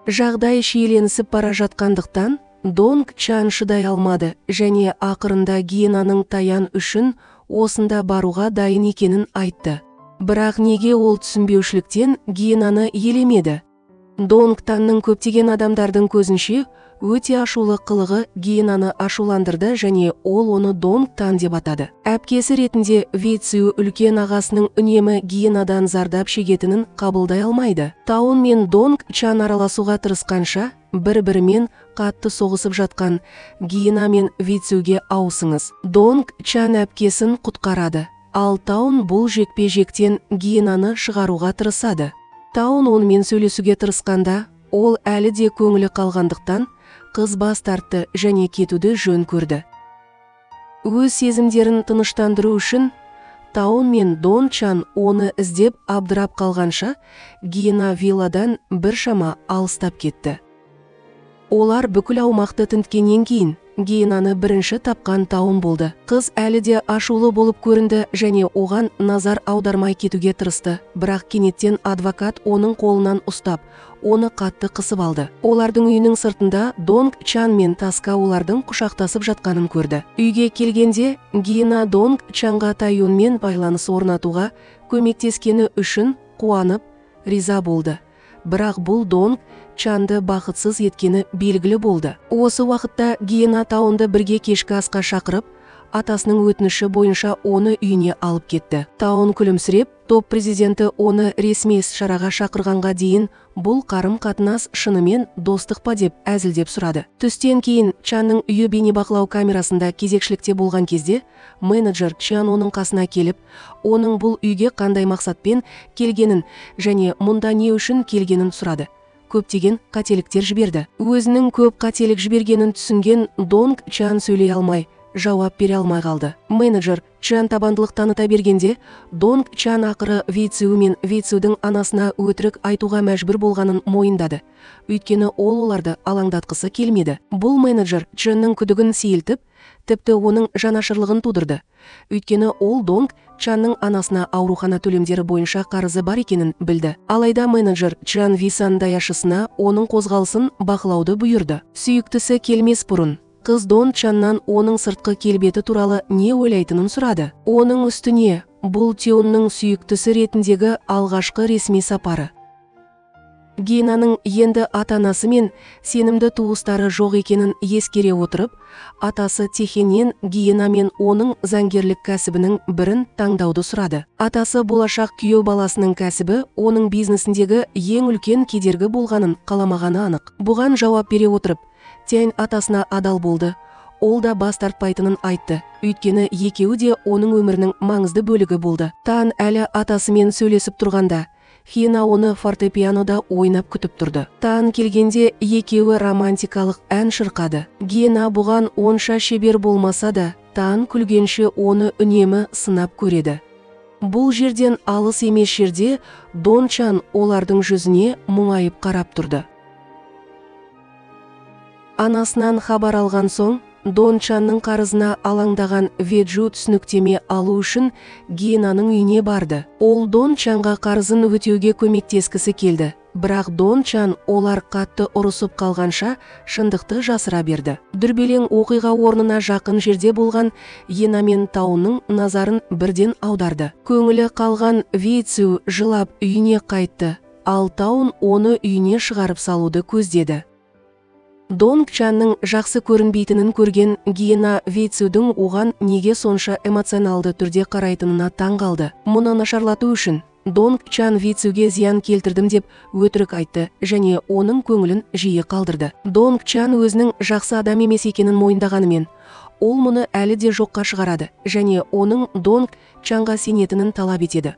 Жағдай шиеленісіп бара жатқандықтан, Донг Чан шыдай алмады және ақырында Гиенаның Таян үшін осында баруға дайын екенін айтты. Бірақ неге ол түсінбеушіліктен Гиенаны елемеді? Донг Танның көптеген адамдардың көзінше өте ашулы қылығы Гиенаны ашуландырды және ол оны Донг Тан деп атады. Әпкесі ретінде Вицю үлкен ағасының үнемі Гиенадан зардап шегетінін қабылдай алмайды. Таун мен Донг Чан араласуға тырысқанша, бір-бірімен қатты соғысып жатқан Гиена мен Вицюге ауысыңыз. Донг Чан әпкесін құтқарады, ал Таун бұл жекпе-жектен Гиенаны шығаруға тырысады. Таун онымен сөйлесуге тырысқанда, ол әлі де көңілі қалғандықтан, қыз бас тартты және кетуді жөн көрді. Өз сезімдерін тыныштандыру үшін Таун мен Дон Чан оны іздеп абдырап қалғанша, Гиена вилладан біршама алыстап кетті. Олар бүкіл аумақты тінткеннен кейін Гиенаны бірінші тапқан Таун болды. Қыз әлі де ашулы болып көрінді және оған назар аудармай кетуге тырысты. Бірақ кенеттен адвокат оның қолынан ұстап, оны қатты қысып алды. Олардың үйінің сыртында Донг Чан мен Таска олардың құшақтасып жатқанын көрді. Үйге келгенде Гиена Донг Чанға Тайонмен байланыс орнатуға көмектескені үшін қуанып, риза болды. Бірақ бұл Донг Чанды бақытсыз еткені белгілі болды. Осы уақытта Гиена Таунды бірге кешкі асқа шақырып, атасының өтініші бойынша оны үйіне алып кетті. Таун күлімсіреп, топ президенті оны ресми іс-шараға шақырғанға дейін бұл қарым-қатынас шынымен достық па деп әзілдеп сұрады. Түстен кейін Чанның үйі бейнебақылау камерасында кезекшілікте болған кезде, менеджер Чан оның қасына келіп, оның бұл үйге қандай мақсатпен келгенін және мұнда не үшін келгенін сұрады. Көптеген қателіктер жіберді. Өзінің көп қателік жібергенін түсінген Донг Чан сөйлей алмай, жауап бере алмай қалды. Менеджер Чан табандылық таныта бергенде, Донг Чан ақыры Вицю мен Вицюдің анасына өтірік айтуға мәжбүр болғанын мойындады. Өйткені ол оларды алаңдатқысы келмеді. Бұл менеджер Чанның күдігін сейілтіп, тіпті оның жанашырлығын тудырды. Өйткені ол Донг Чанның анасына аурухана төлемдері бойынша қарызы бар екенін білді. Алайда менеджер Чан Висан даяшысына оның қозғалысын бақылауды бұйырды. Сүйіктісі келмес бұрын қыз Дон Чаннан оның сыртқы келбеті туралы не ойлайтынын сұрады. Оның үстіне бұл Теонның сүйіктісі ретіндегі алғашқы ресми сапары. Гиенаның енді ата-анасы мен сенімді туыстары жоқ екенін ескере отырып, атасы Техеннен Гиена мен оның заңгерлік кәсібінің бірін таңдауды сұрады. Атасы болашақ күйеу баласының кәсібі оның бизнесіндегі ең үлкен кедергі болғанын қаламағаны анық. Бұған жауап бере отырып, Тянь атасына адал болды. Ол да бас тартпайтынын айтты. Өйткені екеуі де оның өмірінің маңызды бөлігі болды. Тан әлі атасымен сөйлесіп тұрғанда, Хина оны фортепианода ойнап күтіп тұрды. Тан келгенде екеуі романтикалық ән шырқады. Гиена бұған онша шебер болмаса да, Тан күлгенше оны үнемі сынап көреді. Бұл жерден алыс емес жерде Дон Чан олардың жүзіне мұңайып қарап тұрды. Анасынан хабар алған соң, Дон Чанның қарызына алаңдаған Веджу түсініктеме алу үшін Гиенаның үйіне барды. Ол Дон Чанға қарызын өтеуге көмектескісі келді. Бірақ Дон Чан олар қатты ұрысып қалғанша шындықты жасыра берді. Дүрбелең оқиға орнына жақын жерде болған Йена мен Таунның назарын бірден аударды. Көңілі қалған Вейцю жылап үйіне қайтты, ал Таун оны үйіне шығарып салуды көздеді. Донг Чанның жақсы көрінбейтінін көрген Гиена Вейцюдің оған неге сонша эмоционалды түрде қарайтынына таң қалды. Мұны нашарлату үшін Донг Чан Вейцюге зиян келтірдім деп өтірік айтты және оның көңілін жиі қалдырды. Донг Чан өзінің жақсы адам емес екенін мойындағанымен, ол мұны әлі де жоққа шығарады және оның Донг Чанға сенетінін талап етеді.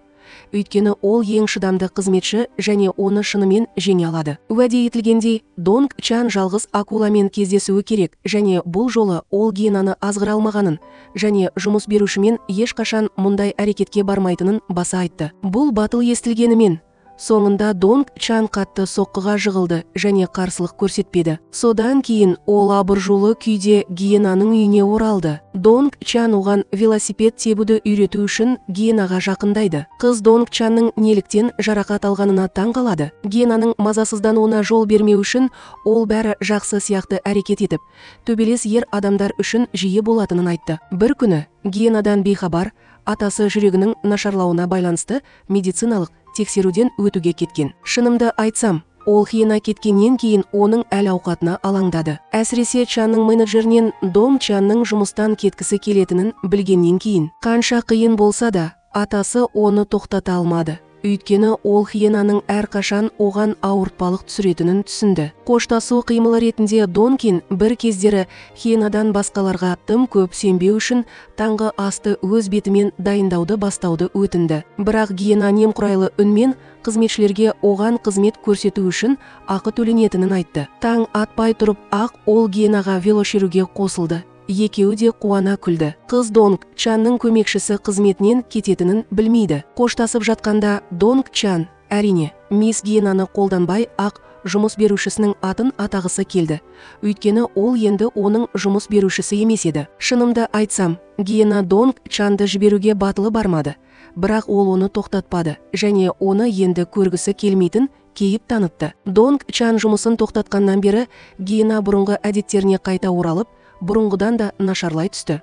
Өйткені ол ең шыдамды қызметші және оны шынымен жеңе алады. Уәде етілгендей, Донг Чан жалғыз акуламен кездесуі керек және бұл жолы ол Гиенаны азғыра алмағанын және жұмыс берушімен ешқашан мұндай әрекетке бармайтынын баса айтты. Бұл батыл естілгенімен, соңында Донг Чан қатты соққыға жығылды және қарсылық көрсетпеді. Содан кейін ол абыржулы күйде Гиенаның үйіне оралды. Донг Чан оған велосипед тебуді үйрету үшін Гиенаға жақындайды. Қыз Донг Чанның неліктен жарақат алғанына таң қалады. Гиенаның мазасыздануына жол бермеу үшін ол бәрі жақсы сияқты әрекет етіп, төбелес ер адамдар үшін жиі болатынын айтты. Бір күні Гиенадан бейхабар атасы жүрегінің нашарлауына байланысты медициналық тексеруден өтуге кеткен. Шынымды айтсам, ол Хиена кеткеннен кейін оның әл-ауқатына алаңдады. Әсіресе Чанның менеджерінен Дом Чанның жұмыстан кеткісі келетінін білгеннен кейін. Қанша қиын болса да, атасы оны тоқтата алмады. Өйткені ол Хиенаның әрқашан оған ауыртпалық түсіретінін түсінді. Қоштасу қимылы ретінде Донкин бір кездері Хиенадан басқаларға тым көп сенбеу үшін таңғы асты өз бетімен дайындауды бастауды өтінді. Бірақ Гиена немқұрайлы үнмен қызметшілерге оған қызмет көрсету үшін ақы төленетінін айтты. Таң атпай тұрып ақ ол Гиенаға велошеруге қосылды. Екеуі де қуана күлді. Қыз Донг Чанның көмекшісі қызметінен кететінін білмейді. Қоштасып жатқанда Донг Чан, әрине, мисс Гиенаны қолданбай ақ жұмыс берушісінің атын атағысы келді. Өйткені ол енді оның жұмыс берушісі емес еді. Шынымды айтсам, Гиена Донг Чанды жіберуге батылы бармады. Бірақ ол оны тоқтатпады және оны енді көргісі келмейтін кейіп танытты. Донг Чан жұмысын тоқтатқаннан бері Гиена бұрынғы әдеттеріне қайта оралып, бұрынғыдан да нашарлай түсті.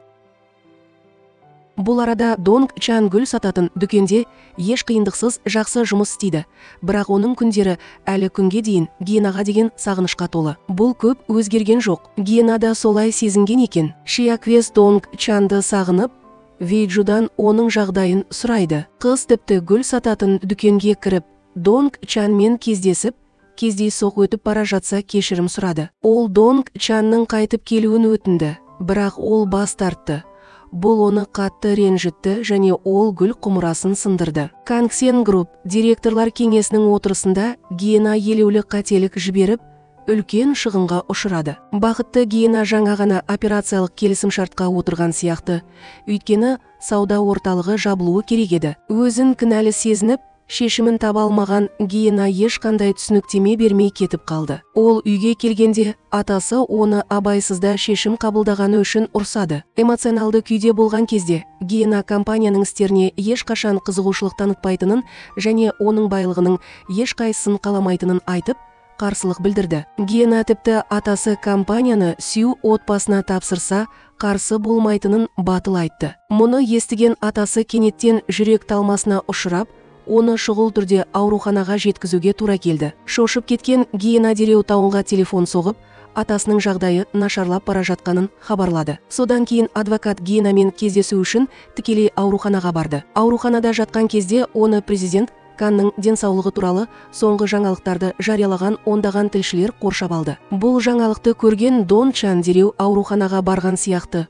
Бұл арада Донг Чан гүл сататын дүкенде еш қиындықсыз жақсы жұмыс істейді. Бірақ оның күндері әлі күнге дейін Гиенаға деген сағынышқа толы. Бұл көп өзгерген жоқ. Гиена да солай сезінген екен. Шияквес Донг Чанды сағынып, Вейджудан оның жағдайын сұрайды. Қыз тіпті гүл сататын дүкенге кіріп, Донг Чанмен кездесіп, кездейсоқ өтіп бара жатса кешірім сұрады. Ол Донг Чанның қайтып келуін өтінді, бірақ ол бас тартты. Бұл оны қатты ренжітті және ол гүл құмырасын сындырды. Кангсен Групп директорлар кеңесінің отырысында Гиена елеулі қателік жіберіп, үлкен шығынға ұшырады. Бақытты Гиена жаңа ғана операциялық келісімшартқа отырған сияқты. Өйткені сауда орталығы жабылуы керек еді. Өзін кінәлі сезініп, шешімін таба алмаған Гиена ешқандай түсініктеме бермей кетіп қалды. Ол үйге келгенде атасы оны абайсызда шешім қабылдағаны үшін ұрсады. Эмоционалды күйде болған кезде Гиена компанияның істеріне ешқашан қызығушылық танытпайтынын және оның байлығының ешқайсысын қаламайтынын айтып, қарсылық білдірді. Гиена тіпті атасы компанияны Сю отбасына тапсырса, қарсы болмайтынын батыл айтты. Мұны естіген атасы кенеттен жүрек талмасына ұшырап, оны шұғыл түрде ауруханаға жеткізуге тура келді. Шошып кеткен Гиена дереу Таунға телефон соғып, атасының жағдайы нашарлап бара жатқанын хабарлады. Содан кейін адвокат Гиенамен кездесу үшін тікелей ауруханаға барды. Ауруханада жатқан кезде оны президент Канның денсаулығы туралы соңғы жаңалықтарды жариялаған ондаған тілшілер қоршап алды. Бұл жаңалықты көрген Дон Чан дереу ауруханаға барған сияқты.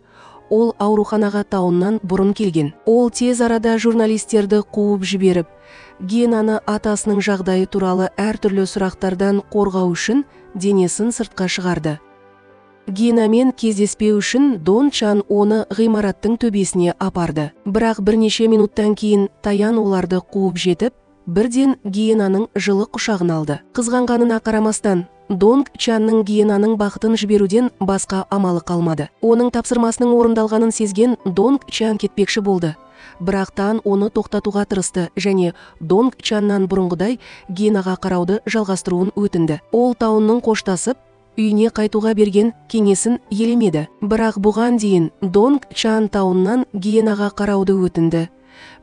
Ол ауруханаға Тауннан бұрын келген. Ол тез арада журналистерді қуып жіберіп, Гиенаны атасының жағдайы туралы әртүрлі сұрақтардан қорғау үшін денесін сыртқа шығарды. Гиенамен кездеспеу үшін Дон Чан оны ғимараттың төбесіне апарды. Бірақ бірнеше минуттан кейін Таян оларды қуып жетіп, бірден Гиенаның жылы құшағын алды. Қызғанғанына қарамастан, Донг Чанның Гиенаның бақытын жіберуден басқа амалы қалмады. Оның тапсырмасының орындалғанын сезген Донг Чан кетпекші болды. Бірақ Тан оны тоқтатуға тырысты және Донг Чаннан бұрынғыдай Генаға қарауды жалғастыруын өтінді. Ол Таунның қоштасып, үйіне қайтуға берген кеңесін елемеді. Бірақ бұған дейін Донг Чан Тауннан Генаға қарауды өтінді.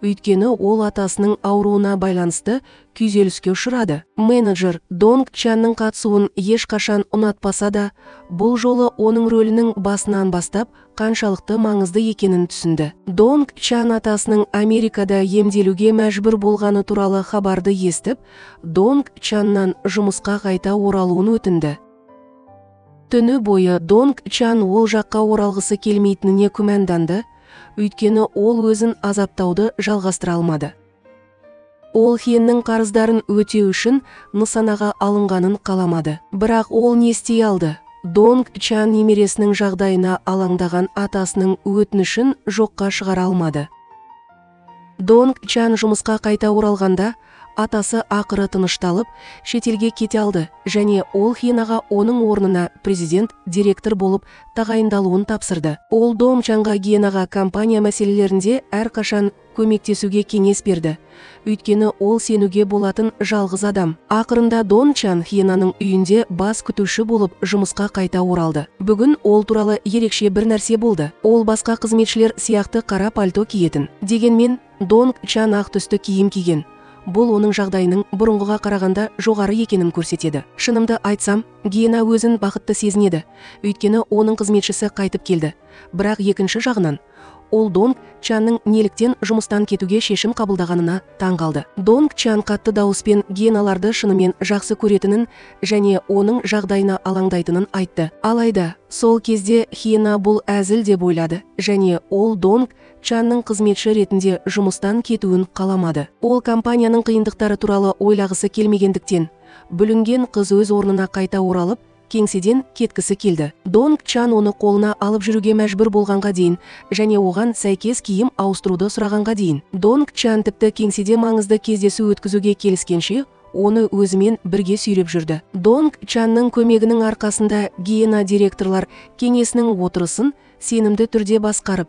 Өйткені ол атасының ауруына байланысты күйзеліске ұшырады. Менеджер Донг Чанның қатысуын ешқашан ұнатпаса да, бұл жолы оның рөлінің басынан бастап қаншалықты маңызды екенін түсінді. Донг Чан атасының Америкада емделуге мәжбүр болғаны туралы хабарды естіп, Донг Чаннан жұмысқа қайта оралуын өтінді. Түні бойы Донг Чан ол жаққа оралғысы келмейтініне күмәнданды, өйткені ол өзін азаптауды жалғастыра алмады. Ол Хеннің қарыздарын өтеу үшін нысанаға алынғанын қаламады. Бірақ ол не істей алды? Донг Чан немересінің жағдайына алаңдаған атасының өтінішін жоққа шығара алмады. Донг Чан жұмысқа қайта оралғанда, атасы ақыры тынышталып, шетелге кете алды және ол Хенаға оның орнына президент директор болып тағайындалуын тапсырды. Ол Донг Чанға Генаға компания мәселелерінде әрқашан көмектесуге кеңес берді. Өйткені ол сенуге болатын жалғыз адам. Ақырында Донг Чан Хенаның үйінде бас күтуші болып жұмысқа қайта оралды. Бүгін ол туралы ерекше бір нәрсе болды. Ол басқа қызметшілер сияқты қара пальто киетін. Дегенмен Донг Чан ақ түсті киім киген. Бұл оның жағдайының бұрынғыға қарағанда жоғары екенін көрсетеді. Шынымды айтсам, Гена өзін бақытты сезінеді. Өйткені оның қызметшісі қайтып келді. Бірақ екінші жағынан, ол Донг Чанның неліктен жұмыстан кетуге шешім қабылдағанына таң қалды. Донг Чан қатты дауыспен Геналарды шынымен жақсы көретінін және оның жағдайына алаңдайтынын айтты. Алайда, сол кезде Хена бұл әзіл деп ойлады және ол Донг Чанның қызметші ретінде жұмыстан кетуін қаламады. Ол компанияның қиындықтары туралы ойлағысы келмегендіктен, бүлінген қыз өз орнына қайта оралып, кеңседен кеткісі келді. Донг Чан оны қолына алып жүруге мәжбүр болғанға дейін және оған сәйкес киім ауыстыруды сұрағанға дейін. Донг Чан тіпті кеңседе маңызды кездесу өткізуге келіскенше, оны өзімен бірге сүйреп жүрді. Донг Чанның көмегінің арқасында Гена директорлар кеңесінің отырысын сенімді түрде басқарып,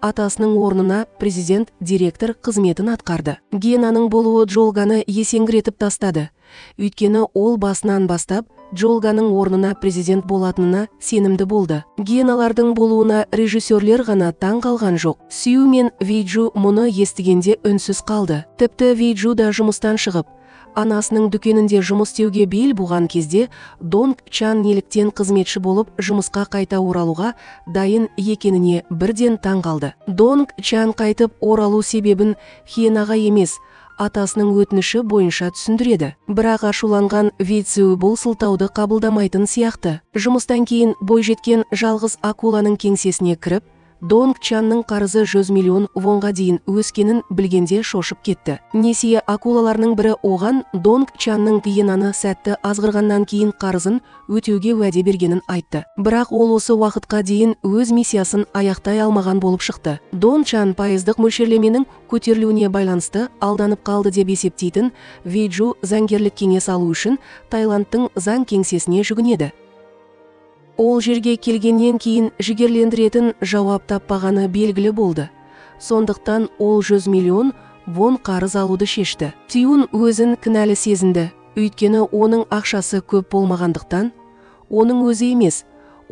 атасының орнына президент директор қызметін атқарды. Генаның болуы Джолганы есеңгіретіп тастады. Өйткені ол басынан бастап Джолганың орнына президент болатынына сенімді болды. Геналардың болуына режиссерлер ғана таң қалған жоқ. Сью мен Вейджу мұны естігенде үнсіз қалды. Тіпті Вейджу да жұмыстан шығып, анасының дүкенінде жұмыс істеуге бел буған кезде Донг Чан неліктен қызметші болып жұмысқа қайта оралуға дайын екеніне бірден таң қалды. Донг Чан қайтып оралу себебін Хенаға емес, атасының өтініші бойынша түсіндіреді. Бірақ ашуланған Вейцю бұл сылтауды қабылдамайтын сияқты. Жұмыстан кейін бойжеткен жалғыз акуланың кеңсесіне кіріп, Донг Чанның қарызы 100 миллион вонға дейін өскенін білгенде шошып кетті. Несие акулаларының бірі оған Донг Чанның Гиенаны сәтті азғырғаннан кейін қарызын өтеуге уәде бергенін айтты. Бірақ ол осы уақытқа дейін өз миссиясын аяқтай алмаған болып шықты. Донг Чан пайыздық мөлшерлеменің көтерілуіне байланысты алданып қалды деп есептейтін Вейджу заңгерлік кеңес алу үшін Таиландтың заң кеңсесіне жүгінеді. Ол жерге келгеннен кейін жігерлендіретін жауап таппағаны белгілі болды. Сондықтан ол 100 миллион вон қарыз алуды шешті. Тиун өзін кінәлі сезінді. Өйткені оның ақшасы көп болмағандықтан, оның өзі емес,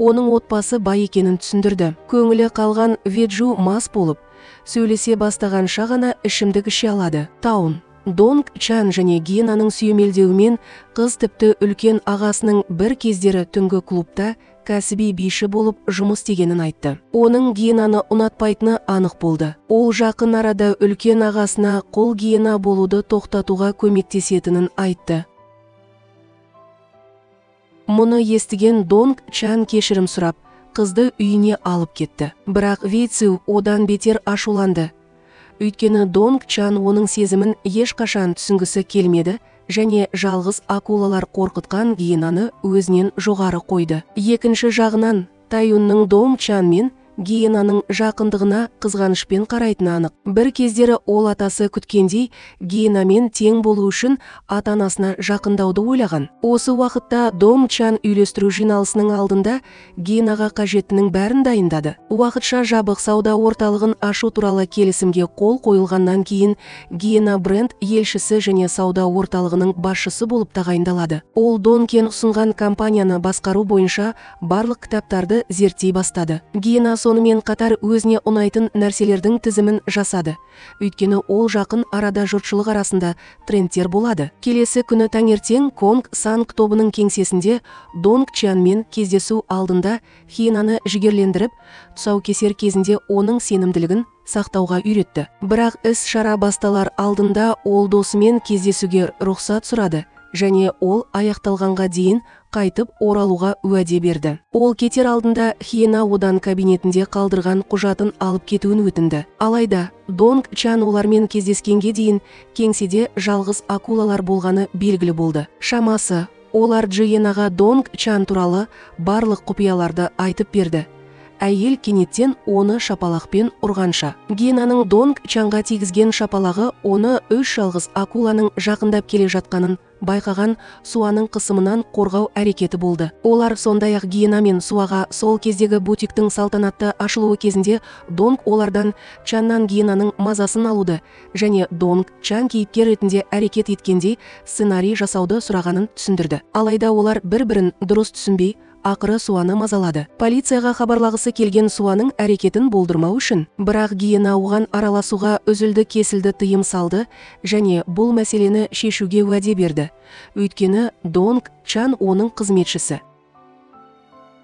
оның отбасы бай екенін түсіндірді. Көңілі қалған Веджу мас болып, сөйлесе бастағанша ғана ішімдік іше алады. Таун Донг Чан және Генаның сүйемелдеуімен қыз тіпті үлкен ағасының бір кездері түнгі клубта кәсіби биші болып жұмыс істегенін айтты. Оның Генаны ұнатпайтыны анық болды. Ол жақын арада үлкен ағасына қол Гена болуды тоқтатуға көмектесетінін айтты. Мұны естіген Донг Чан кешірім сұрап, қызды үйіне алып кетті. Бірақ Вейцю одан бетер ашуланды. Өйткені Донг Чан оның сезімін ешқашан түсінгісі келмеді және жалғыз акулалар қорқытқан Гиенаны өзінен жоғары қойды. Екінші жағынан, Тайюнның Донг Чан мен Гиенаның жақындығына қызғанышпен қарайтыны анық. Бір кездері ол атасы күткендей Гиенамен тең болу үшін ата-анасына жақындауды ойлаған. Осы уақытта Донг Чан үйлестіру жиналысының алдында Гиенаға қажеттінің бәрін дайындады. Уақытша жабық сауда орталығын ашу туралы келісімге қол қойылғаннан кейін Гиена бренд елшісі және сауда орталығының басшысы болып тағайындалады. Ол Дон Кен ұсынған компанияны басқару бойынша барлық кітаптарды зерттей бастады. Гиена сонымен қатар өзіне ұнайтын нәрселердің тізімін жасады. Өйткені ол жақын арада жұртшылық арасында трендтер болады. Келесі күні таңертең Конг Санг тобының кеңсесінде Донг Чанмен кездесу алдында Хиенаны жігерлендіріп, тұсаукесер кезінде оның сенімділігін сақтауға үйретті. Бірақ іс-шара басталар алдында ол досымен кездесуге рұқсат сұрады және ол аяқталғанға дейін қайтып оралуға уәде берді. Ол кетер алдында Хиена одан кабинетінде қалдырған құжатын алып кетуін өтінді. Алайда Донг Чан олармен кездескенге дейін кеңседе жалғыз акулалар болғаны белгілі болды. Шамасы, олар Джиенаға Донг Чан туралы барлық құпияларды айтып берді. Әйел кенеттен оны шапалақпен ұрғанша. Гиенаның Донг Чанға тигізген шапалағы оны үш жалғыз акуланың жақындап келе жатқанын байқаған Суаның қысымынан қорғау әрекеті болды. Олар сондай-ақ Гиена мен Суаға сол кездегі бутиктің салтанатты ашылуы кезінде Донг олардан Чаннан Гиенаның мазасын алуды және Донг Чан кейіпкер ретінде әрекет еткендей сценарий жасауды сұрағанын түсіндірді. Алайда олар бір-бірін дұрыс түсінбей, ақыры Суаны мазалады. Полицияға хабарлағысы келген Суаның әрекетін болдырмау үшін, бірақ Гиена оған араласуға үзілді-кесілді тыйым салды және бұл мәселені шешуге уәде берді. Өйткені Донг Чан оның қызметшісі.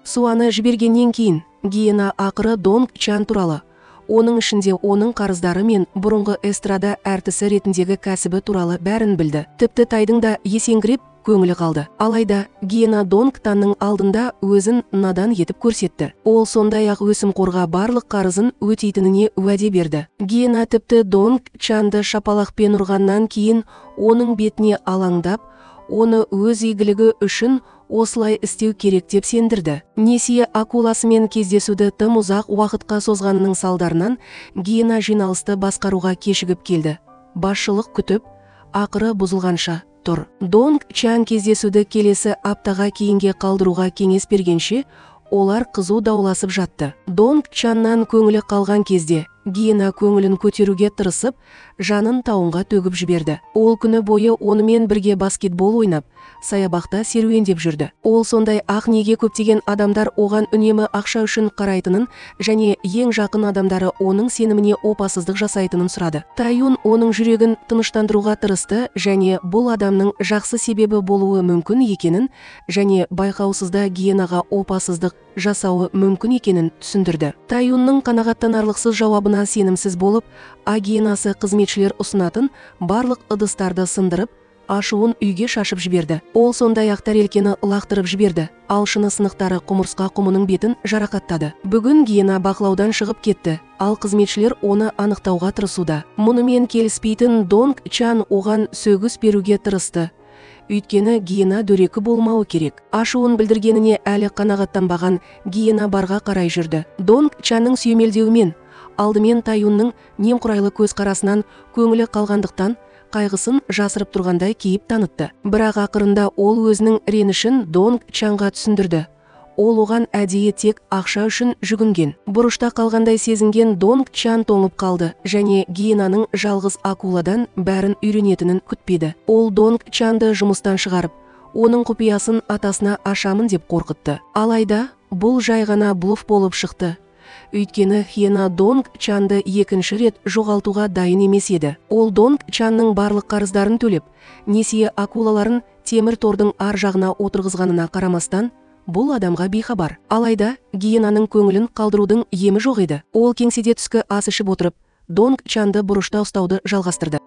Суаны жібергеннен кейін Гиена ақыры Донг Чан туралы, оның ішінде оның қарыздары мен бұрынғы эстрада әртісі ретіндегі кәсібі туралы бәрін білді. Тіпті Тайдың да есеңгіреп көңілі қалды. Алайда Гиена Донг Танның алдында өзін надан етіп көрсетті. Ол сондай-ақ өсімқорға барлық қарызын өтейтініне уәде берді. Гиена тіпті Донг Чанды шапалақпен ұрғаннан кейін оның бетіне алаңдап, оны өз игілігі үшін осылай істеу керек деп сендірді. Несие акуласымен кездесуді тым ұзақ уақытқа созғанының салдарынан Гиена жиналысты басқаруға кешігіп келді. Басшылық күтіп, ақыры бұзылғанша тұр. Донг Чан кездесуді келесі аптаға кейінге қалдыруға кеңес бергенше, олар қызу дауласып жатты. Донг Чаннан көңілі қалған кезде Гиена көңілін көтеруге тырысып, жанын тауынға төгіп жіберді. Ол күні бойы онымен бірге баскетбол ойнап, саябақта серуендеп жүрді. Ол сондай ақ неге көптеген адамдар оған үнемі ақша үшін қарайтынын және ең жақын адамдары оның сеніміне опасыздық жасайтынын сұрады. Таюн оның жүрегін тыныштандыруға тырысты және бұл адамның жақсы себебі болуы мүмкін екенін және байқаусызда Гиенаға опасыздық жасауы мүмкін екенін түсіндірді. Таюнның қанағаттанарлықсыз жауабына сенімсіз болып, Гиенасы қызметшілер ұсынатын барлық ыдыстарды сындырып, ашуын үйге шашып жіберді. Ол сондай-ақ тәрелкені лақтырып жіберді, ал шыны сынықтары құмырсқа құмының бетін жарақаттады. Бүгін Гиена бақылаудан шығып кетті, ал қызметшілер оны анықтауға тырысуда. Мұнымен келіспейтін Донг Чан оған сөгіс беруге тырысты. Өйткені Гиена дөрекі болмауы керек. Ашуын білдіргеніне әлі қанағаттанбаған Гиена барға қарай жүрді. Донг Чанның сүйемелдеуімен, алдымен Таюнның немқұрайлы көзқарасынан көңілі қалғандықтан қайғысын жасырып тұрғандай кейіп танытты. Бірақ ақырында ол өзінің ренішін Донг Чанға түсіндірді. Ол оған әдейі тек ақша үшін жүгінген. Бұрышта қалғандай сезінген Донг Чан тоңып қалды және Гиенаның жалғыз акуладан бәрін үйренетінін күтпеді. Ол Донг Чанды жұмыстан шығарып, оның құпиясын атасына ашамын деп қорқытты. Алайда бұл жай ғана блоф болып шықты. Өйткені Хиена Донг Чанды екінші рет жоғалтуға дайын емес еді. Ол Донг Чанның барлық қарыздарын төлеп, несие акулаларын темір тордың ар жағына отырғызғанына қарамастан, бұл адамға бейхабар. Алайда Гиенаның көңілін қалдырудың емі жоқ еді. Ол кеңседе түскі ас ішіп отырып, Донг Чанды бұрышта ұстауды жалғастырды.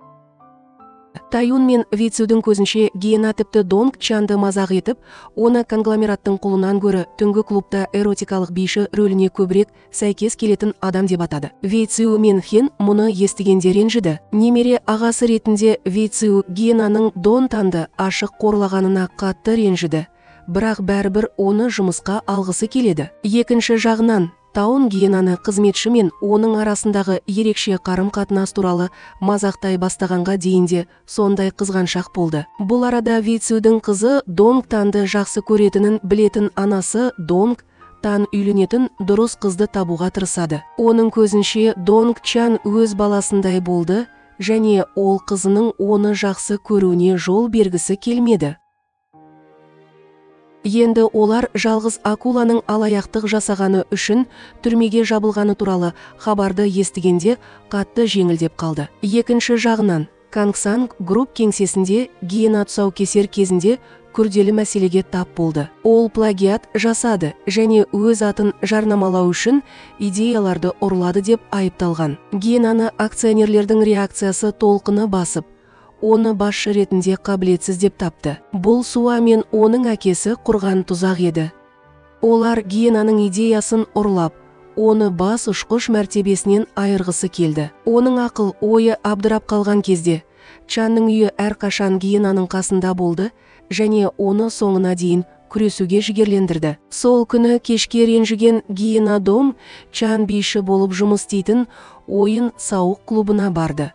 Таюн мен Вейцюдің көзінше Гиена тіпті Донг Чанды мазақ етіп, оны конгломераттың құлынан гөрі түнгі клубта эротикалық биші рөліне көбірек сәйкес келетін адам деп атады. Вейцю мен Хен мұны естігенде ренжіді. Немере ағасы ретінде Вейцю Гиенаның Дон Танды ашық қорлағанына қатты ренжіді. Бірақ бәрібір оны жұмысқа алғысы келеді. Екінші жағынан, Таун гиенаны қызметші мен оның арасындағы ерекше қарым-қатынас туралы мазақтай бастағанға дейін де сондай қызғаншақ болды. Бұл арада Вейцюдің қызы Донг Танды жақсы көретінін білетін анасы Донг Тан үйленетін дұрыс қызды табуға тырысады. Оның көзінше Донг Чан өз баласындай болды және ол қызының оны жақсы көруіне жол бергісі келмеді. Енді олар жалғыз акуланың алаяқтық жасағаны үшін түрмеге жабылғаны туралы хабарды естігенде қатты жеңілдеп қалды. Екінші жағынан, Кангсанг Групп кеңсесінде гиена тұсаукесер кезінде күрделі мәселеге тап болды. Ол плагиат жасады және өз атын жарнамалау үшін идеяларды ұрлады деп айыпталған. Гиенаны акционерлердің реакциясы толқыны басып, оны басшы ретінде қабілетсіз деп тапты. Бұл Суа мен оның әкесі құрған тұзақ еді. Олар гиенаның идеясын ұрлап, оны бас ұшқыш мәртебесінен айырғысы келді. Оның ақыл ойы абдырап қалған кезде, Чанның үйі әрқашан гиенаның қасында болды және оны соңына дейін күресуге жігерлендірді. Сол күні кешке ренжіген гиена Дом Чан биші болып жұмыс істейтін ойын сауық клубына барды.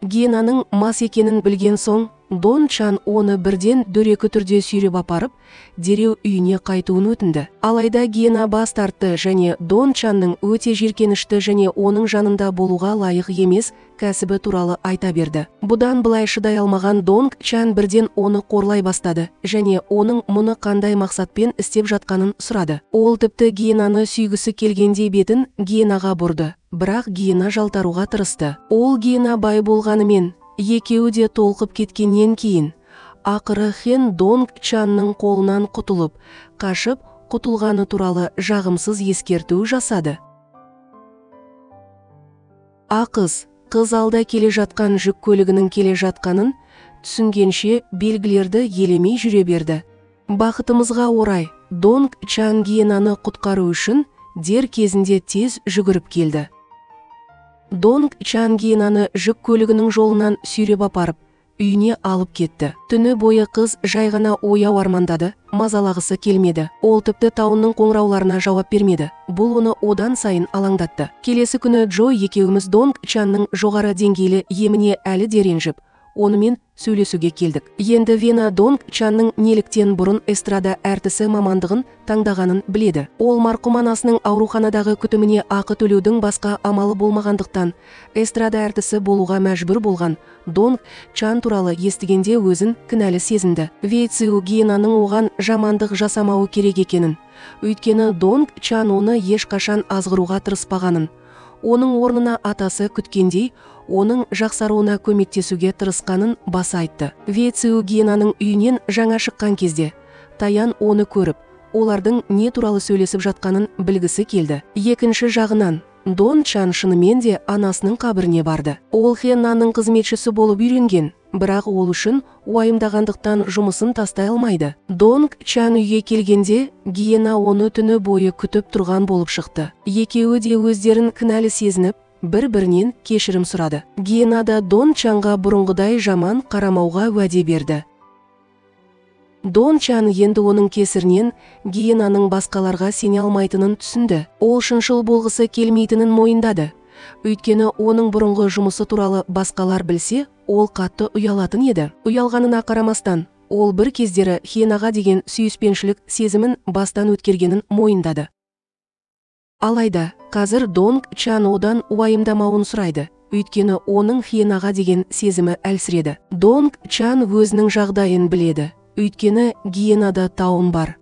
Гиенаның мас екенін білген соң, Дон Чан оны бірден дөрекі түрде сүйреп апарып, дереу үйіне қайтуын өтінді. Алайда гиена бас тартты және Дон Чанның өте жиіркенішті және оның жанында болуға лайық емес кәсібі туралы айта берді. Бұдан былай шыдай алмаған Донг Чан бірден оны қорлай бастады және оның мұны қандай мақсатпен істеп жатқанын сұрады. Ол тіпті гиенаны сүйгісі келгендей бетін гиенаға бұрды. Бірақ гиена жалтаруға тырысты. Ол гиена бай болғанымен, екеуі де толқып кеткеннен кейін, ақыры Хен Донг Чанның қолынан құтылып, қашып құтылғаны туралы жағымсыз ескерту жасады. Ақыз, қыз алда келе жатқан жүк көлігінің келе жатқанын түсінгенше белгілерді елемей жүре берді. Бақытымызға орай, Донг Чан гиенаны құтқару үшін дер кезінде тез жүгіріп келді. Донг Чан гиенаны жүк көлігінің жолынан сүйреп апарып, үйіне алып кетті. Түні бойы қыз жай ғана ояу армандады, мазалағысы келмеді. Ол тіпті Таунның қоңырауларына жауап бермеді. Бұл оны одан сайын алаңдатты. Келесі күні Джо екеуміз Донг Чанның жоғары деңгейлі еміне әлі де ренжіп, онымен сөйлесуге келдік. Енді Вена Донг Чанның неліктен бұрын эстрада әртісі мамандығын таңдағанын біледі. Ол марқұм анасының ауруханадағы күтіміне ақы төлеудің басқа амалы болмағандықтан эстрада әртісі болуға мәжбүр болған Донг Чан туралы естігенде өзін кінәлі сезінді. Вейцю гиенаның оған жамандық жасамауы керек екенін, өйткені Донг Чан оны ешқашан азғыруға тырыспағанын, оның орнына атасы күткендей, оның жақсаруына көмектесуге тырысқанын баса айтты. Вейцю гиенаның үйінен жаңа шыққан кезде, Таян оны көріп, олардың не туралы сөйлесіп жатқанын білгісі келді. Екінші жағынан, Дон Чан шынымен де анасының қабіріне барды. Ол Хеннаның қызметшісі болып үйренген, бірақ ол үшін уайымдағандықтан жұмысын тастай алмайды. Донг Чан үйге келгенде, гиена оны түні бойы күтіп тұрған болып шықты. Екеуі де өздерін кінәлі сезініп, бір-бірінен кешірім сұрады. Гиена да Дон Чанға бұрынғыдай жаман қарамауға уәде берді. Дон Чан енді оның кесірінен гиенаның басқаларға сене алмайтынын түсінді. Ол шыншыл болғысы келмейтінін мойындады. Өйткені оның бұрынғы жұмысы туралы басқалар білсе, ол қатты ұялатын еді. Ұялғанына қарамастан, ол бір кездері Хенаға деген сүйіспеншілік сезімін бастан өткергенін мойындады. Алайда, қазір Донг Чан одан уайымдамауын сұрайды. Өйткені оның Хенаға деген сезімі әлсіреді. Донг Чан өзінің жағдайын біледі. Өйткені гиенада Таун бар.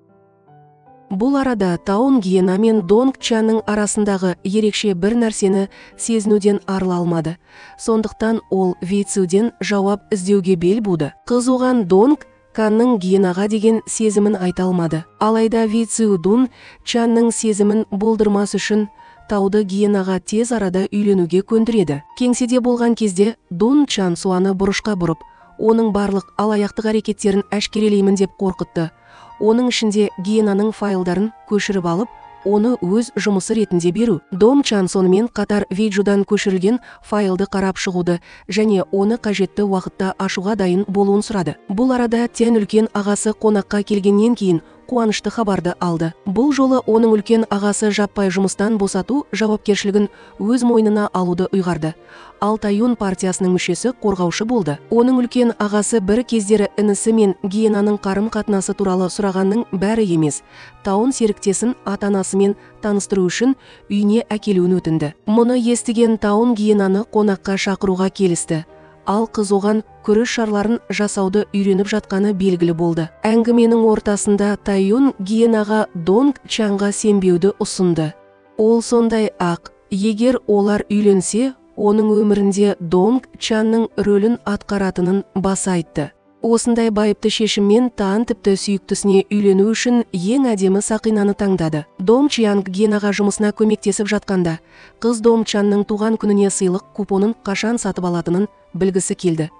Бұл арада Таун гиена мен Донг Чанның арасындағы ерекше бір нәрсені сезінуден арыла алмады. Сондықтан ол Вейцюден жауап іздеуге бел буды. Қыз оған Донг Канның гиенаға деген сезімін айта алмады. Алайда Вейцю Дун Чанның сезімін болдырмас үшін Тауды гиенаға тез арада үйленуге көндіреді. Кеңседе болған кезде Дун Чан Суаны бұрышқа бұрып, оның барлық алаяқтық әрекеттерін әшкерелеймін деп қорқытты. Оның ішінде гиенаның файлдарын көшіріп алып, оны өз жұмысы ретінде беру. Дон Чан сонымен қатар Вейджудан көшірілген файлды қарап шығуды және оны қажетті уақытта ашуға дайын болуын сұрады. Бұл арада Тян үлкен ағасы қонаққа келгеннен кейін қуанышты хабарды алды. Бұл жолы оның үлкен ағасы жаппай жұмыстан босату жауапкершілігін өз мойнына алуды ұйғарды. Ал Таюн партиясының мүшесі қорғаушы болды. Оның үлкен ағасы бір кездері інісі мен гиенаның қарым-қатынасы туралы сұрағанның бәрі емес, Таун серіктесін ата-анасымен таныстыру үшін үйіне әкелуін өтінді. Мұны естіген Таун гиенаны қонаққа шақыруға келісті. Ал қыз оған күріш шарларын жасауды үйреніп жатқаны белгілі болды. Әңгіменің ортасында Таюн гиенаға Донг Чанға сенбеуді ұсынды. Ол сондай ақ, егер олар үйленсе, оның өмірінде Донг Чанның рөлін атқаратынын баса айтты. Осындай байыпты шешіммен Таан тіпті сүйіктісіне үйлену үшін ең әдемі сақинаны таңдады. Дом Чианг гиенаға жұмысына көмектесіп жатқанда, қыз Дом Чанның туған күніне сыйлық купонын қашан сатып алатынын білгісі келді.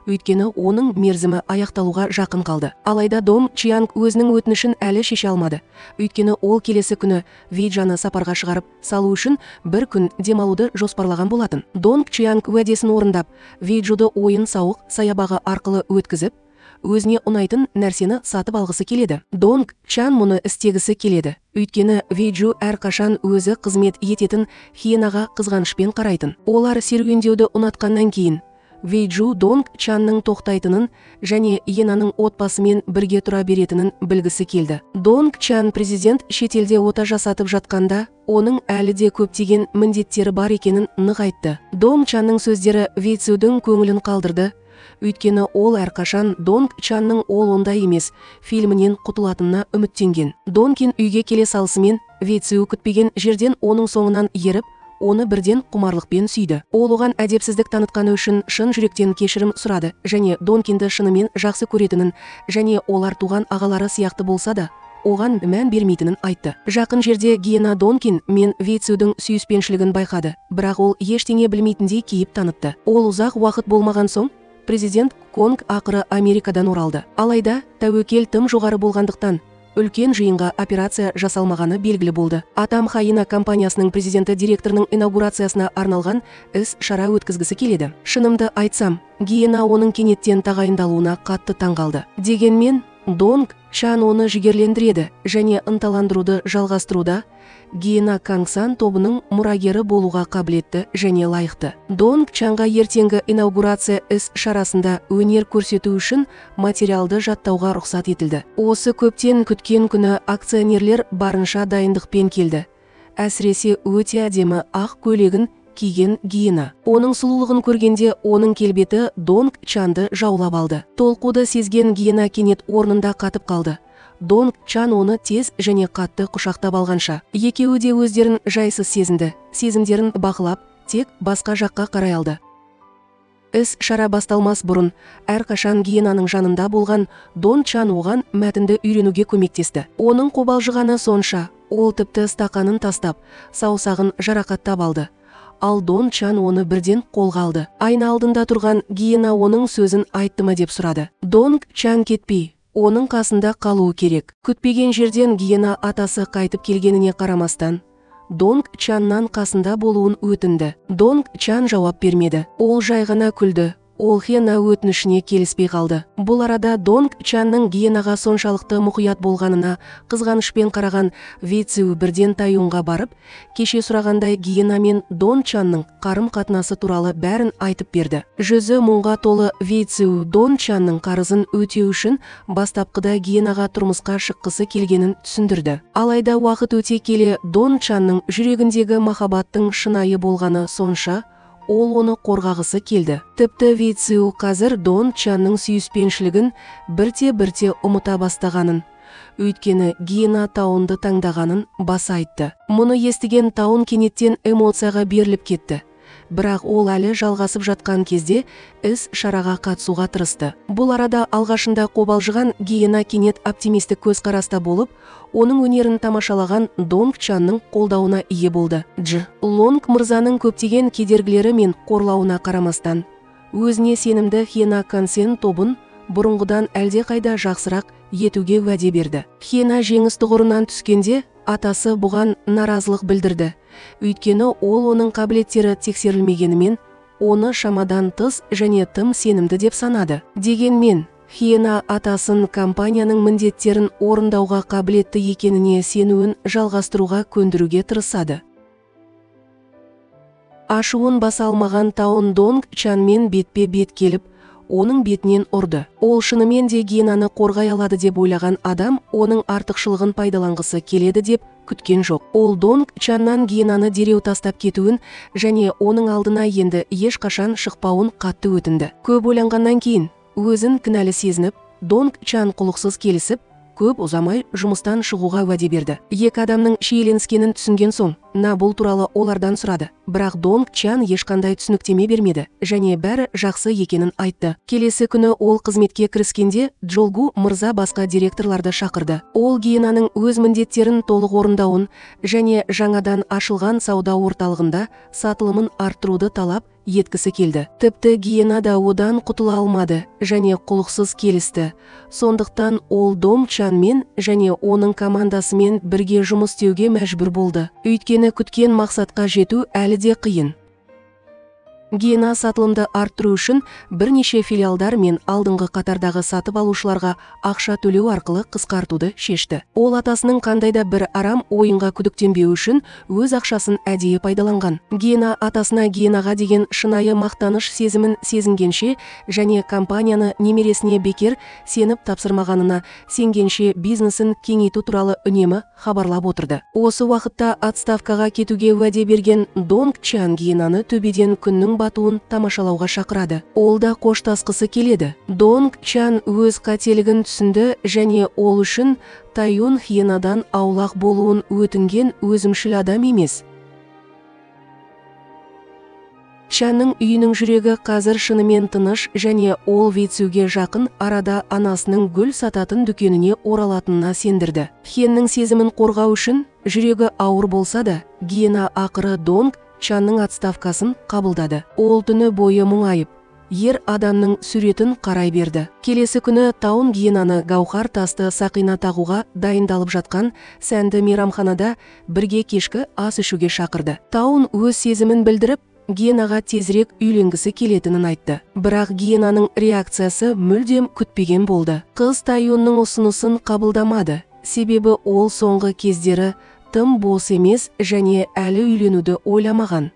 Өйткені оның мерзімі аяқталуға жақын қалды. Алайда Дом Чианг өзінің өтінішін әлі шеше алмады. Өйткені ол келесі күні Вейджаны сапарға шығарып салу үшін бір күн демалуды жоспарлаған болатын. Донг Чианг уәдесін орындап, Вейджуды ойын-сауық саябағы арқылы өткізіп, өзіне ұнайтын нәрсені сатып алғысы келеді. Донг Чан мұны істегісі келеді. Өйткені Вейджу әрқашан өзі қызмет ететін хиенаға қызғанышпен қарайтын. Олар серуендеуді ұнатқаннан кейін Вейджу Донг Чанның тоқтайтынын және Иенаның отбасымен бірге тұра беретінін білгісі келді. Донг Чан президент шетелде ота жасатып жатқанда, оның әлі де көптеген міндеттері бар екенін нық айтты. Донг Чанның сөздері Вейцудің көңілін қалдырды, өйткені ол әрқашан Донг Чанның «Ол ондай емес» фильмінен құтылатынына үміттенген. Донкин үйге келе салысымен Вейцу күтпеген жерден оның соңынан еріп, оны бірден құмарлықпен сүйді. Ол оған әдепсіздік танытқаны үшін шын жүректен кешірім сұрады және Донкинді шынымен жақсы көретінін және олар туған ағалары сияқты болса да, оған мән бермейтінін айтты. Жақын жерде гиена Донкин мен Вейцудің сүйіспеншілігін байқады, бірақ ол ештеңе білмейтіндей кейіп танытты. Ол ұзақ уақыт болмаған соң, президент Конг ақыры Америкадан оралды. Алайда тәуекел тым жоғары болғандықтан, үлкен жиынға операция жасалмағаны белгілі болды. Атам Хайына компаниясының президенті директорының инаугурациясына арналған іс-шара өткізгісі келеді. Шынымды айтсам, гиена оның кенеттен тағайындалуына қатты таңғалды. Дегенмен, Донг Чан оны жігерлендіреді және ынталандыруды жалғастыруда гиена Кангсан тобының мұрагері болуға қабілетті және лайықты. Донг Чанға ертеңгі инаугурация іс-шарасында өнер көрсету үшін материалды жаттауға рұқсат етілді. Осы көптен күткен күні акционерлер барынша дайындықпен келді. Әсіресе өте әдемі ақ көйлегін киген гиена. Оның сұлулығын көргенде оның келбеті Донг Чанды жаулап алды. Толқуды сезген гиена кенет орнында қатып қалды. Донг Чан оны тез және қатты құшақтап алғанша. Екеуі де өздерін жайсыз сезінді, сезімдерін бақылап, тек басқа жаққа қарай алды. Іс-шара басталмас бұрын әрқашан гиенаның жанында болған Дон Чан оған мәтінді үйренуге көмектесті. Оның қобалжығаны сонша, ол тіпті стақанын тастап, саусағын жарақаттап алды. Ал Дон Чан оны бірден қолға алды. Айна алдында тұрған гиена оның сөзін айтты ма деп сұрады. Донг Чан кетпей, оның қасында қалуы керек. Күтпеген жерден гиена атасы қайтып келгеніне қарамастан, Донг Чаннан қасында болуын өтінді. Донг Чан жауап бермеді. Ол жай ғана күлді. Ол хена өтінішіне келіспей қалды. Бұл арада Донг Чанның гиенаға соншалықты мұқият болғанына қызғанышпен қараған Вейцу бірден Таюнға барып, кеше сұрағандай гиена мен Дон Чанның қарым-қатынасы туралы бәрін айтып берді. Жүзі мұңға толы Вейцу Дон Чанның қарызын өтеу үшін бастапқыда гиенаға тұрмысқа шыққысы келгенін түсіндірді. Алайда уақыт өте келе Дон Чанның жүрегіндегі махаббаттың шынайы болғаны сонша, ол оны қорғағысы келді. Тіпті Вейцу қазір Дон Чанның сүйіспеншілігін бірте-бірте ұмыта бастағанын, өйткені гиена Таунды таңдағанын баса айтты. Мұны естіген Таун кенеттен эмоцияға беріліп кетті. Бірақ ол әлі жалғасып жатқан кезде іс-шараға қатысуға тырысты. Бұл арада алғашында қобалжыған гиена кенет оптимистік көзқараста болып, оның өнерін тамашалаған Донг Чанның қолдауына ие болды. Дж. Лонг мырзаның көптеген кедергілері мен қорлауына қарамастан, өзіне сенімді хиена Кансен тобын бұрынғыдан әлдеқайда жақсырақ етуге уәде берді. Хиена жеңіс тұғырынан түскенде атасы бұған наразылық білдірді. Өйткені ол оның қабілеттері тексерілмегенімен, оны шамадан тыс және тым сенімді деп санады. Дегенмен, Хиена атасын компанияның міндеттерін орындауға қабілетті екеніне сенуін жалғастыруға көндіруге тырысады. Ашуын баса алмаған Таун Донг Чанмен бетпе-бет келіп, оның бетінен ұрды. Ол шынымен де Гиенаны қорғай алады деп ойлаған адам оның артықшылығын пайдаланғысы келеді деп күткен жоқ. Ол Донг Чаннан Гиенаны дереу тастап кетуін және оның алдына енді ешқашан шықпауын қатты өтінді. Көп ойланғаннан кейін өзін кінәлі сезініп, Донг Чан құлықсыз келісіп, көп ұзамай жұмыстан шығуға уәде берді. Екі адамның шиеленіскенін түсінген соң, На бұл туралы олардан сұрады. Бірақ Донг Чан ешқандай түсініктеме бермеді және бәрі жақсы екенін айтты. Келесі күні ол қызметке кіріскенде Джолгу мырза басқа директорларды шақырды. Ол Гиенаның өз міндеттерін толық орындауын және жаңадан ашылған сауда орталығында сатылымын арттыруды талап еткісі келді. Тіпті Гиена да одан құтыла алмады және құлықсыз келісті. Сондықтан ол Донг Чанмен және оның командасымен бірге жұмыс істеуге мәжбүр болды. Өйткені күткен мақсатқа жету әлі де қиын. Гиена сатылымды арттыру үшін бірнеше филиалдар мен алдыңғы қатардағы сатып алушыларға ақша төлеу арқылы қысқартуды шешті. Ол атасының қандай да бір арам ойынға күдіктенбеу үшін өз ақшасын әдейі пайдаланған. Гиена атасына Гиенаға деген шынайы мақтаныш сезімін сезінгенше және компанияны немересіне бекер сеніп тапсырмағанына сенгенше бизнесін кеңейту туралы үнемі хабарлап отырды. Осы уақытта отставкаға кетуге уәде берген Донг Чан Гиенаны төбеден күннің батуын тамашалауға шақырады. Ол да қоштасқысы келеді. Донг Чан өз қателігін түсінді және ол үшін Таюн Хиенадан аулақ болуын өтінген өзімшіл адам емес. Чанның үйінің жүрегі қазір шынымен тыныш және ол Вицуге жақын арада анасының гүл сататын дүкеніне оралатынына сендірді. Хеннің сезімін қорғау үшін жүрегі ауыр болса да, Гиена ақыры Донг Чанның отставкасын қабылдады. Ол түні бойы мұңайып, ер адамның суретін қарай берді. Келесі күні Таун Гиенаны гауһар тасты сақина тағуға дайындалып жатқан сәнді мейрамханада бірге кешкі ас ішуге шақырды. Таун өз сезімін білдіріп, Гиенаға тезірек үйленгісі келетінін айтты. Бірақ Гиенаның реакциясы мүлдем күтпеген болды. Қыз Таюнның ұсынысын қабылдамады, себебі ол соңғы кездері тым бос емес және әлі үйленуді ойламаған.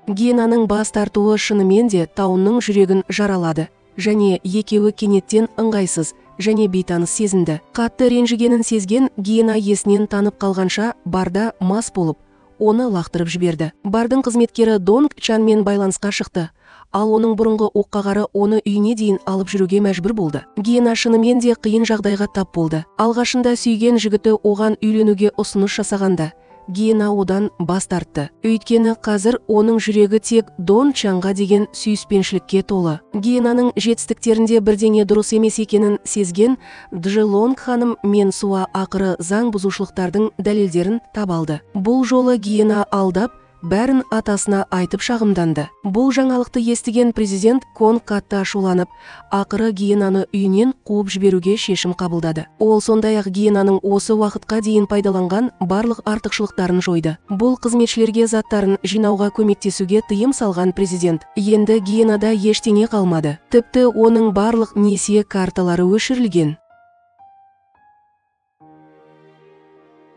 Гиенаның бас тартуы шынымен де Таунның жүрегін жаралады және екеуі кенеттен ыңғайсыз және бейтаныс сезінді. Қатты ренжігенін сезген Гиена есінен танып қалғанша барда мас болып, оны лақтырып жіберді. Бардың қызметкері Донг Чанмен байланысқа шықты, ал оның бұрынғы оққағары оны үйіне дейін алып жүруге мәжбүр болды. Гиена шынымен де қиын жағдайға тап болды. Алғашында сүйген жігіті оған үйленуге ұсыныс жасағанда, Гиена одан бас тартты. Өйткені қазір оның жүрегі тек Дон Чанға деген сүйіспеншілікке толы. Гиенаның жетістіктерінде бірдеңе дұрыс емес екенін сезген Джилонг ханым мен Суа ақыры заң бұзушылықтардың дәлелдерін таба алды. Бұл жолы Гиена алдап, бәрін атасына айтып шағымданды. Бұл жаңалықты естіген президент Кон қатты ашуланып, ақыры Гиенаны үйінен қуып жіберуге шешім қабылдады. Ол сондай-ақ Гиенаның осы уақытқа дейін пайдаланған барлық артықшылықтарын жойды. Бұл қызметшілерге заттарын жинауға көмектесуге тыйым салған президент. Енді Гиенада ештеңе қалмады. Тіпті оның барлық несие карталары өшірілген.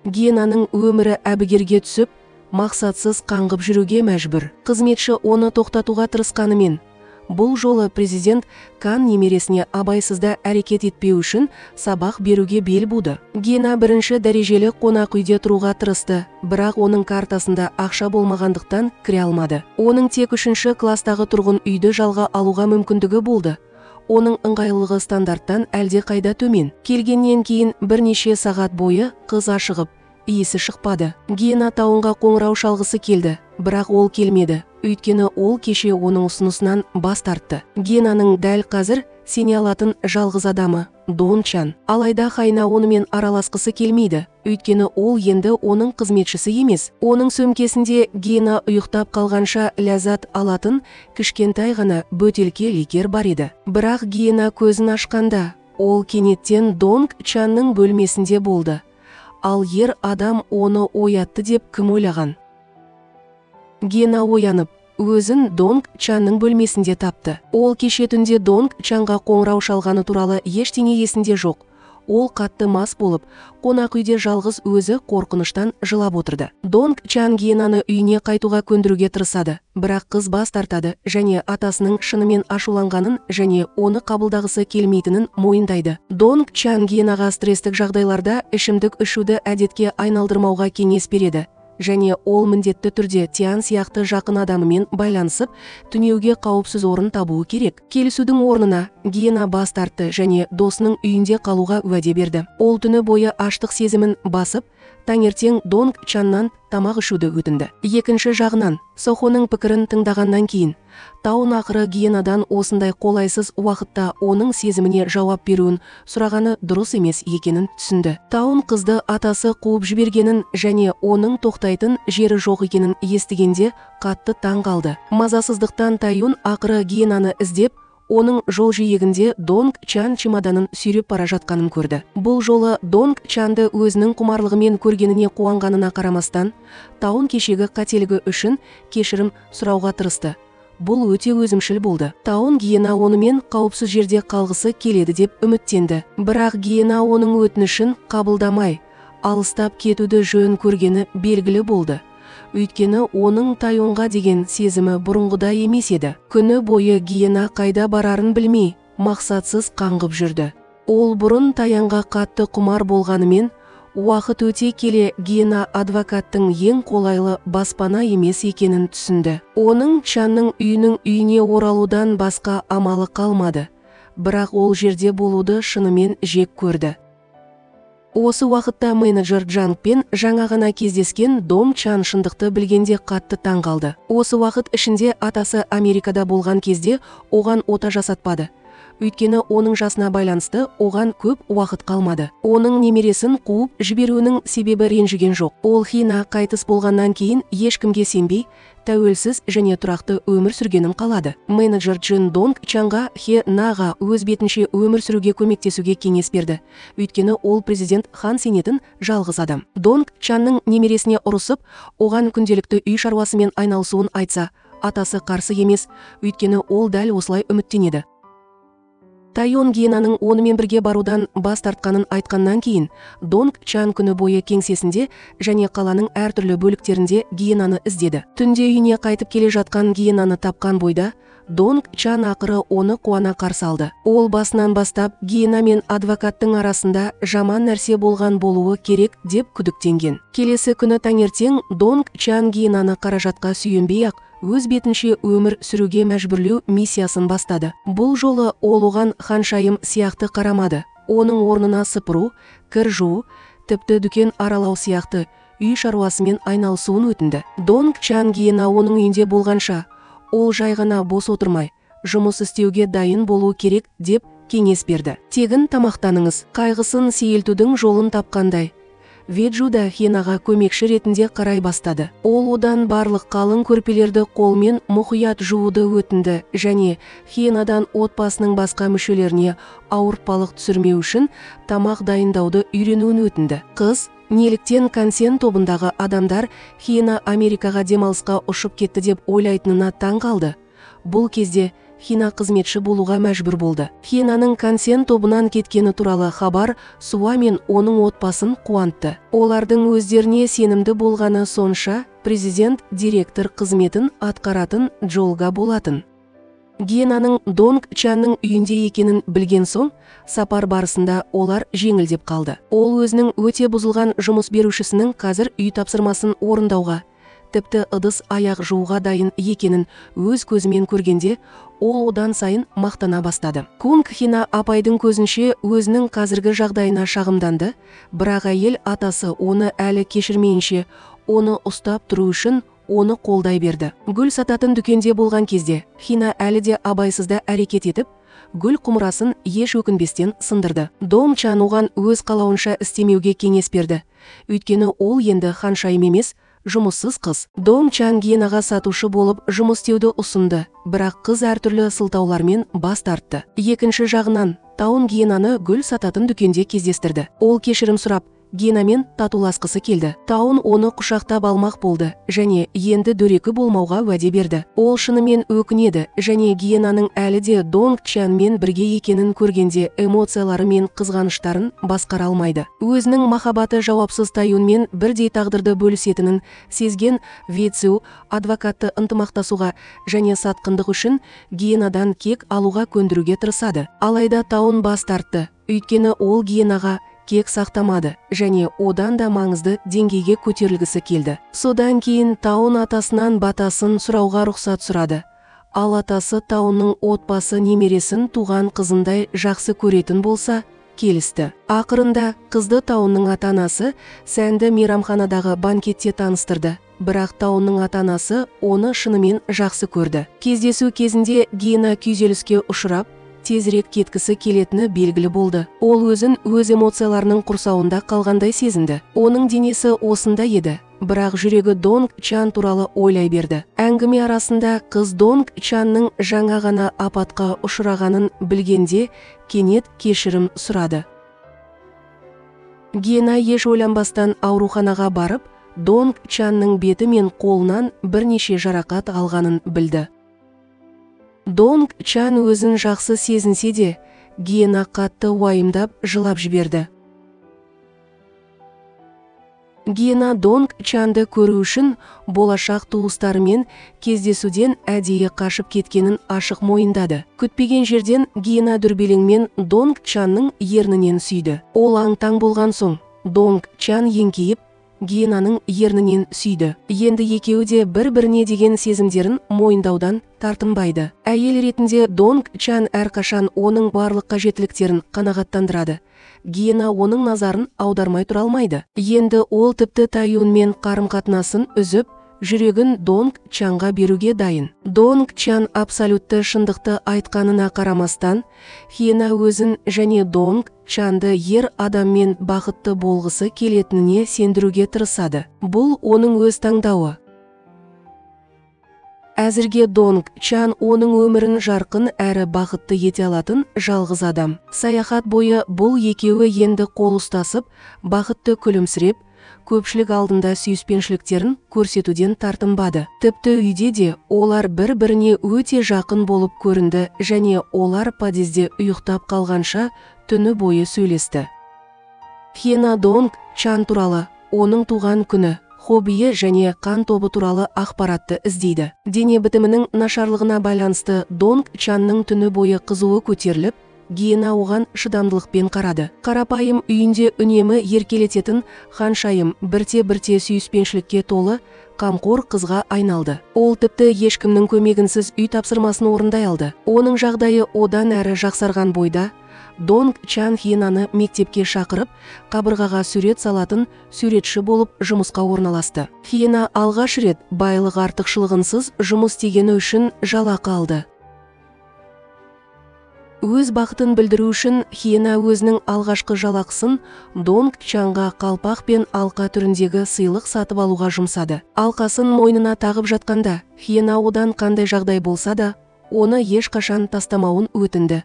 Гиенаның өмірі әбігерге түсіп, мақсатсыз қаңғып жүруге мәжбүр. Қызметші оны тоқтатуға тырысқанымен, бұл жолы президент Кан немересіне абайсызда әрекет етпеу үшін сабақ беруге бел буды. Гиена бірінші дәрежелі қонақ үйде тұруға тырысты, бірақ оның картасында ақша болмағандықтан кіре алмады. Оның тек үшінші кластағы тұрғын үйді жалға алуға мүмкіндігі болды. Оның ыңғайлылығы стандарттан әлде қайда төмен. Келгеннен кейін бірнеше сағат бойы қыз ашығып, иісі шықпады. Гиена Таунға қоңырау шалғысы келді, бірақ ол келмеді. Өйткені ол кеше оның ұсынысынан бас тартты. Гиенаның дәл қазір сене алатын жалғыз адамы Дон Чан. Алайда Хайна онымен араласқысы келмейді, өйткені ол енді оның қызметшісі емес. Оның сөмкесінде Гиена ұйықтап қалғанша ләззат алатын кішкентай ғана бөтелке ликер бар еді. Бірақ Гиена көзін ашқанда, ол кенеттен Донг Чанның бөлмесінде болды. Ал ер адам оны оятты деп кім ойлаған? Гиена оянып, өзін Донг Чанның бөлмесінде тапты. Ол кеше түнде Донг Чанға қоңырау шалғаны туралы ештеңе есінде жоқ. Ол қатты мас болып, қонақ үйде жалғыз өзі қорқыныштан жылап отырды. Донг Чан Гиенаны үйіне қайтуға көндіруге тырысады, бірақ қыз бас тартады және атасының шынымен ашуланғанын және оны қабылдағысы келмейтінін мойындайды. Донг Чан Гиенаға стресстік жағдайларда ішімдік ішуді әдетке айналдырмауға кеңес береді және ол міндетті түрде Тиан сияқты жақын адамымен байланысып, түнеуге қауіпсіз орын табуы керек. Келісудің орнына Гиена бас тартты және досының үйінде қалуға уәде берді. Ол түні бойы аштық сезімін басып, таңертең Донг Чаннан тамақ ішуді өтінді. Екінші жағынан, Сохоның пікірін тыңдағаннан кейін, Таун ақыры Гиенадан осындай қолайсыз уақытта оның сезіміне жауап беруін сұрағаны дұрыс емес екенін түсінді. Таун қызды атасы қуып жібергенін және оның тоқтайтын жері жоқ екенін естігенде қатты таң қалды. Мазасыздықтан Таюн ақыры Гиенаны іздеп, оның жол жиегінде Донг Чан чемоданын сүйреп бара жатқанын көрді. Бұл жолы Донг Чанды өзінің құмарлығымен көргеніне қуанғанына қарамастан, Таун кешегі қателігі үшін кешірім сұрауға тырысты. Бұл өте өзімшіл болды. Таун Гиена онымен қауіпсіз жерде қалғысы келеді деп үміттенді. Бірақ Гиена оның өтінішін қабылдамай, алыстап кетуді жөн көргені белгілі болды. Өйткені оның Тайонға деген сезімі бұрынғыдай емес еді. Күні бойы Гиена қайда барарын білмей, мақсатсыз қаңғып жүрді. Ол бұрын Таянға қатты құмар болғанымен, уақыт өте келе Гиена адвокаттың ең қолайлы баспана емес екенін түсінді. Оның Чанның үйінің үйіне оралудан басқа амалы қалмады. Бірақ ол жерде болуды шынымен жек көрді. Осы уақытта менеджер Джангпен жаңа ғана кездескен Дом Чан шындықты білгенде қатты таң қалды. Осы уақыт ішінде атасы Америкада болған кезде оған ота жасатпады. Өйткені оның жасына байланысты оған көп уақыт қалмады. Оның немересін қуып жіберуінің себебі ренжіген жоқ. Ол Хина қайтыс болғаннан кейін ешкімге сенбей, тәуелсіз және тұрақты өмір сүргенін қалады. Менеджер Джин Донг Чанға Хе Наға өз бетінше өмір сүруге көмектесуге кеңес берді. Өйткені ол президент Хан сенетін жалғыз адам. Донг Чанның немересіне ұрысып, оған күнделікті үй шаруасымен айналысуын айтса, атасы қарсы емес, өйткені ол дәл осылай үміттенеді. Тайон Гиенаның онымен бірге барудан бас тартқанын айтқаннан кейін, Донг Чан күні бойы кеңсесінде және қаланың әртүрлі бөліктерінде Гиенаны іздеді. Түнде үйіне қайтып келе жатқан Гиенаны тапқан бойда, Донг Чан ақыры оны қуана қарсы алды. Ол басынан бастап Гиена мен адвокаттың арасында жаман нәрсе болған болуы керек деп күдіктенген. Келесі күні таңертең Донг Чан Гиенаны қаражатқа сүйенбей-ақ өз бетінше өмір сүруге мәжбүрлеу миссиясын бастады. Бұл жолы ол оған ханшайым сияқты қарамады. Оның орнына сыпыру, кір жуу, тіпті дүкен аралау сияқты үй шаруасымен айналысуын өтінді. Донг Чан Гиена оның үйінде болғанша, ол жай ғана бос отырмай, жұмыс істеуге дайын болу керек деп кеңес берді. Тегін тамақтаныңыз, қайғысын сейілтудің жолын тапқандай. Веджу да Хенаға көмекші ретінде қарай бастады. Ол одан барлық қалың көрпелерді қолмен мұқият жууды өтінді және Хенадан отбасының басқа мүшелеріне ауыртпалық түсірмеу үшін тамақ дайындауды үйренуін өтінді. Қыз неліктен Консен тобындағы адамдар Хена Америкаға демалысқа ұшып кетті деп ойлайтынына таң қалды. Бұл кезде Хина қызметші болуға мәжбүр болды. Хинаның Консен тобынан кеткені туралы хабар Суа мен оның отбасын қуантты. Олардың өздеріне сенімді болғаны сонша, президент директор қызметін атқаратын Джолга болатын. Гиенаның Донг Чанның үйінде екенін білген соң, сапар барысында олар жеңілдеп қалды. Ол өзінің өте бұзылған жұмыс берушісінің қазір үй тапсырмасын орындауға, тіпті ыдыс аяқ жууға дайын екенін өз көзімен көргенде, ол одан сайын мақтана бастады. Кунг Хина апайдың көзінше өзінің қазіргі жағдайына шағымданды, бірақ әйел атасы оны әлі кешірмейінше, оны ұстап тұру үшін оны қолдай берді. Гүл сататын дүкенде болған кезде Хина әлі де абайсызда әрекет етіп, гүл құмырасын еш өкінбестен сындырды. Дом Чан оған өз қалауынша істемеуге кеңес берді. Өйткені ол енді ханшайым емес, жұмыссыз қыз. Дом Чан Гиенаға сатушы болып жұмыс істеуді ұсынды, бірақ қыз әртүрлі сылтаулармен бас тартты. Екінші жағынан, Таун Гиенаны гүл сататын дүкенде кездестірді. Ол кешірім сұрап, Гиенамен татуласқысы келді. Таун оны құшақтап алмақ болды және енді дөрекі болмауға уәде берді. Ол шынымен өкінеді және Гиенаның әлі де Донг Чанмен бірге екенін көргенде эмоциялары мен қызғаныштарын басқара алмайды. Өзінің махаббаты жауапсыз Таюнмен бірдей тағдырды бөлісетінін сезген Вецю адвокатты ынтымақтасуға және сатқындық үшін Гиенадан кек алуға көндіруге тырысады. Алайда Таун бас тартты, өйткені ол Гиенаға кек сақтамады және одан да маңызды деңгейге көтерілгісі келді. Содан кейін Таун атасынан батасын сұрауға рұқсат сұрады. Ал атасы Таунның отбасы немересін туған қызындай жақсы көретін болса, келісті. Ақырында қызды Таунның ата-анасы сәнді мейрамханадағы банкетте таныстырды. Бірақ Таунның ата-анасы оны шынымен жақсы көрді. Кездесу кезінде Гиена күйзеліске ұшырап, тезірек кеткісі келетіні белгілі болды. Ол өзін өз эмоцияларының құрсауында қалғандай сезінді. Оның денесі осында еді, бірақ жүрегі Донг Чан туралы ойлай берді. Әңгіме арасында қыз Донг Чанның жаңа ғана апатқа ұшырағанын білгенде кенет кешірім сұрады. Гиена еш ойланбастан ауруханаға барып, Донг Чанның беті мен қолынан бірнеше жарақат алғанын білді. Донг Чан өзін жақсы сезінсе де, Гиена қатты уайымдап жылап жіберді. Гиена Донг Чанды көру үшін болашақ туыстарымен кездесуден әдейі қашып кеткенін ашық мойындады. Күтпеген жерден Гиена дүрбелеңмен Донг Чанның ернінен сүйді. Ол аң-таң болған соң, Донг Чан еңкейіп, Гиенаның ернінен сүйді. Енді екеуі де бір-біріне деген сезімдерін мойындаудан тартынбайды. Әйел ретінде Донг Чан әрқашан оның барлық қажеттіліктерін қанағаттандырады. Гиена оның назарын аудармай тұра алмайды. Енді ол тіпті Таюнмен қарым-қатынасын үзіп, жүрегін Донг Чанға беруге дайын. Донг Чан абсолютті шындықты айтқанына қарамастан, Хиена өзін және Донг Чанды ер адаммен бақытты болғысы келетініне сендіруге тырысады. Бұл оның өз таңдауы. Әзірге Донг Чан оның өмірін жарқын әрі бақытты ете алатын жалғыз адам. Саяхат бойы бұл екеуі енді қол ұстасып, бақытты күлімсіреп, көпшілік алдында сүйіспеншіліктерін көрсетуден тартынбады. Тіпті үйде де олар бір-біріне өте жақын болып көрінді және олар подъезде ұйықтап қалғанша түні бойы сөйлесті. Хиена Донг Чан туралы, оның туған күні, хоббиі және қан тобы туралы ақпаратты іздейді. Дене бітімінің нашарлығына байланысты Донг Чанның түні бойы қызуы көтеріліп, Гиена оған шыдамдылықпен қарады. Қарапайым үйінде үнемі еркелететін ханшайым бірте-бірте сүйіспеншілікке толы қамқор қызға айналды. Ол тіпті ешкімнің көмегінсіз үй тапсырмасын орындай алды. Оның жағдайы одан әрі жақсарған бойда, Донг Чан Хиенаны мектепке шақырып, қабырғаға сурет салатын суретші болып жұмысқа орналасты. Хиена алғаш рет байлық артықшылығынсыз жұмыс істегені үшін жалақы алды. Өз бақытын білдіру үшін Хиена өзінің алғашқы жалақысын Донг Чанға қалпақ пен алқа түріндегі сыйлық сатып алуға жұмсады. Алқасын мойнына тағып жатқанда, Хиена одан қандай жағдай болса да, оны ешқашан тастамауын өтінді.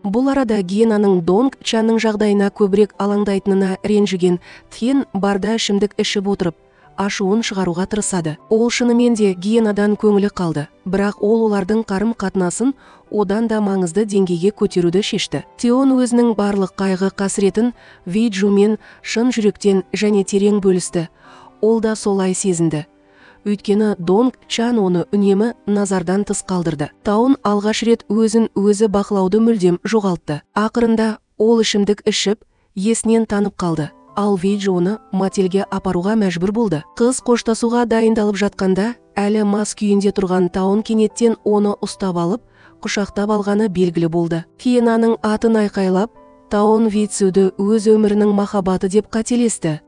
Бұл арада Гиенаның Донг Чанның жағдайына көбірек алаңдайтынына ренжіген Тхен барда ішімдік ішіп отырып, ашуын шығаруға тырысады. Ол шынымен де Гиенадан көңілі қалды, бірақ ол олардың қарым-қатынасын одан да маңызды деңгейге көтеруді шешті. Теон өзінің барлық қайғы қасіретін Вейджумен шын жүректен және терең бөлісті. Ол да солай сезінді. Өйткені Донг Чан оны үнемі назардан тыс қалдырды. Таун алғаш рет өзін өзі бақылауды мүлдем жоғалтты. Ақырында ол ішімдік ішіп, есінен танып қалды. Ал Вейджи оны мотельге апаруға мәжбүр болды. Қыз қоштасуға дайындалып жатқанда, әлі мас күйінде тұрған Таун кенеттен оны ұстап алып, құшақтап алғаны белгілі болды. Хиенаның атын айқайлап, Таун Вейцуді өз өмірінің махаббаты деп қателесті.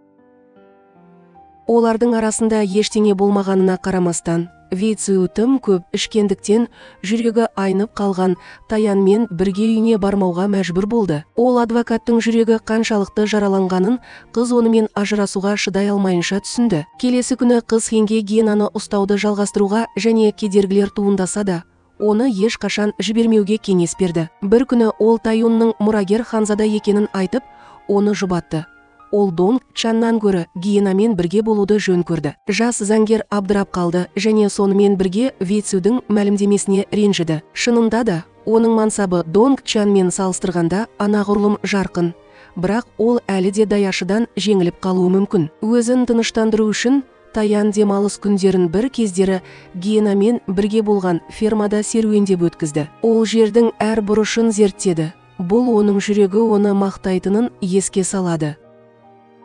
Олардың арасында ештеңе болмағанына қарамастан, Вейцу тым көп ішкендіктен жүрегі айнып қалған Таянмен бірге үйіне бармауға мәжбүр болды. Ол адвокаттың жүрегі қаншалықты жараланғанын қыз онымен ажырасуға шыдай алмайынша түсінді. Келесі күні қыз Хенге Гиенаны ұстауды жалғастыруға және кедергілер туындаса да, оны ешқашан жібермеуге кеңес берді. Бір күні ол Таюнның мұрагер ханзада екенін айтып, оны жұбатты. Ол Донг Чаннан гөрі гиенамен бірге болуды жөн көрді. Жас заңгер абдырап қалды және сонымен бірге Вейцюдің мәлімдемесіне ренжіді. Шынында да, оның мансабы Донг Чанмен салыстырғанда анағұрлым жарқын. Бірақ ол әлі де даяшыдан жеңіліп қалуы мүмкін. Өзін тыныштандыру үшін Таян демалыс күндерін бір кездері гиенамен бірге болған фермада серуендеп өткізді. Ол жердің әр бұрышын зерттеді. Бұл оның жүрегі оны мақтайтынын еске салады.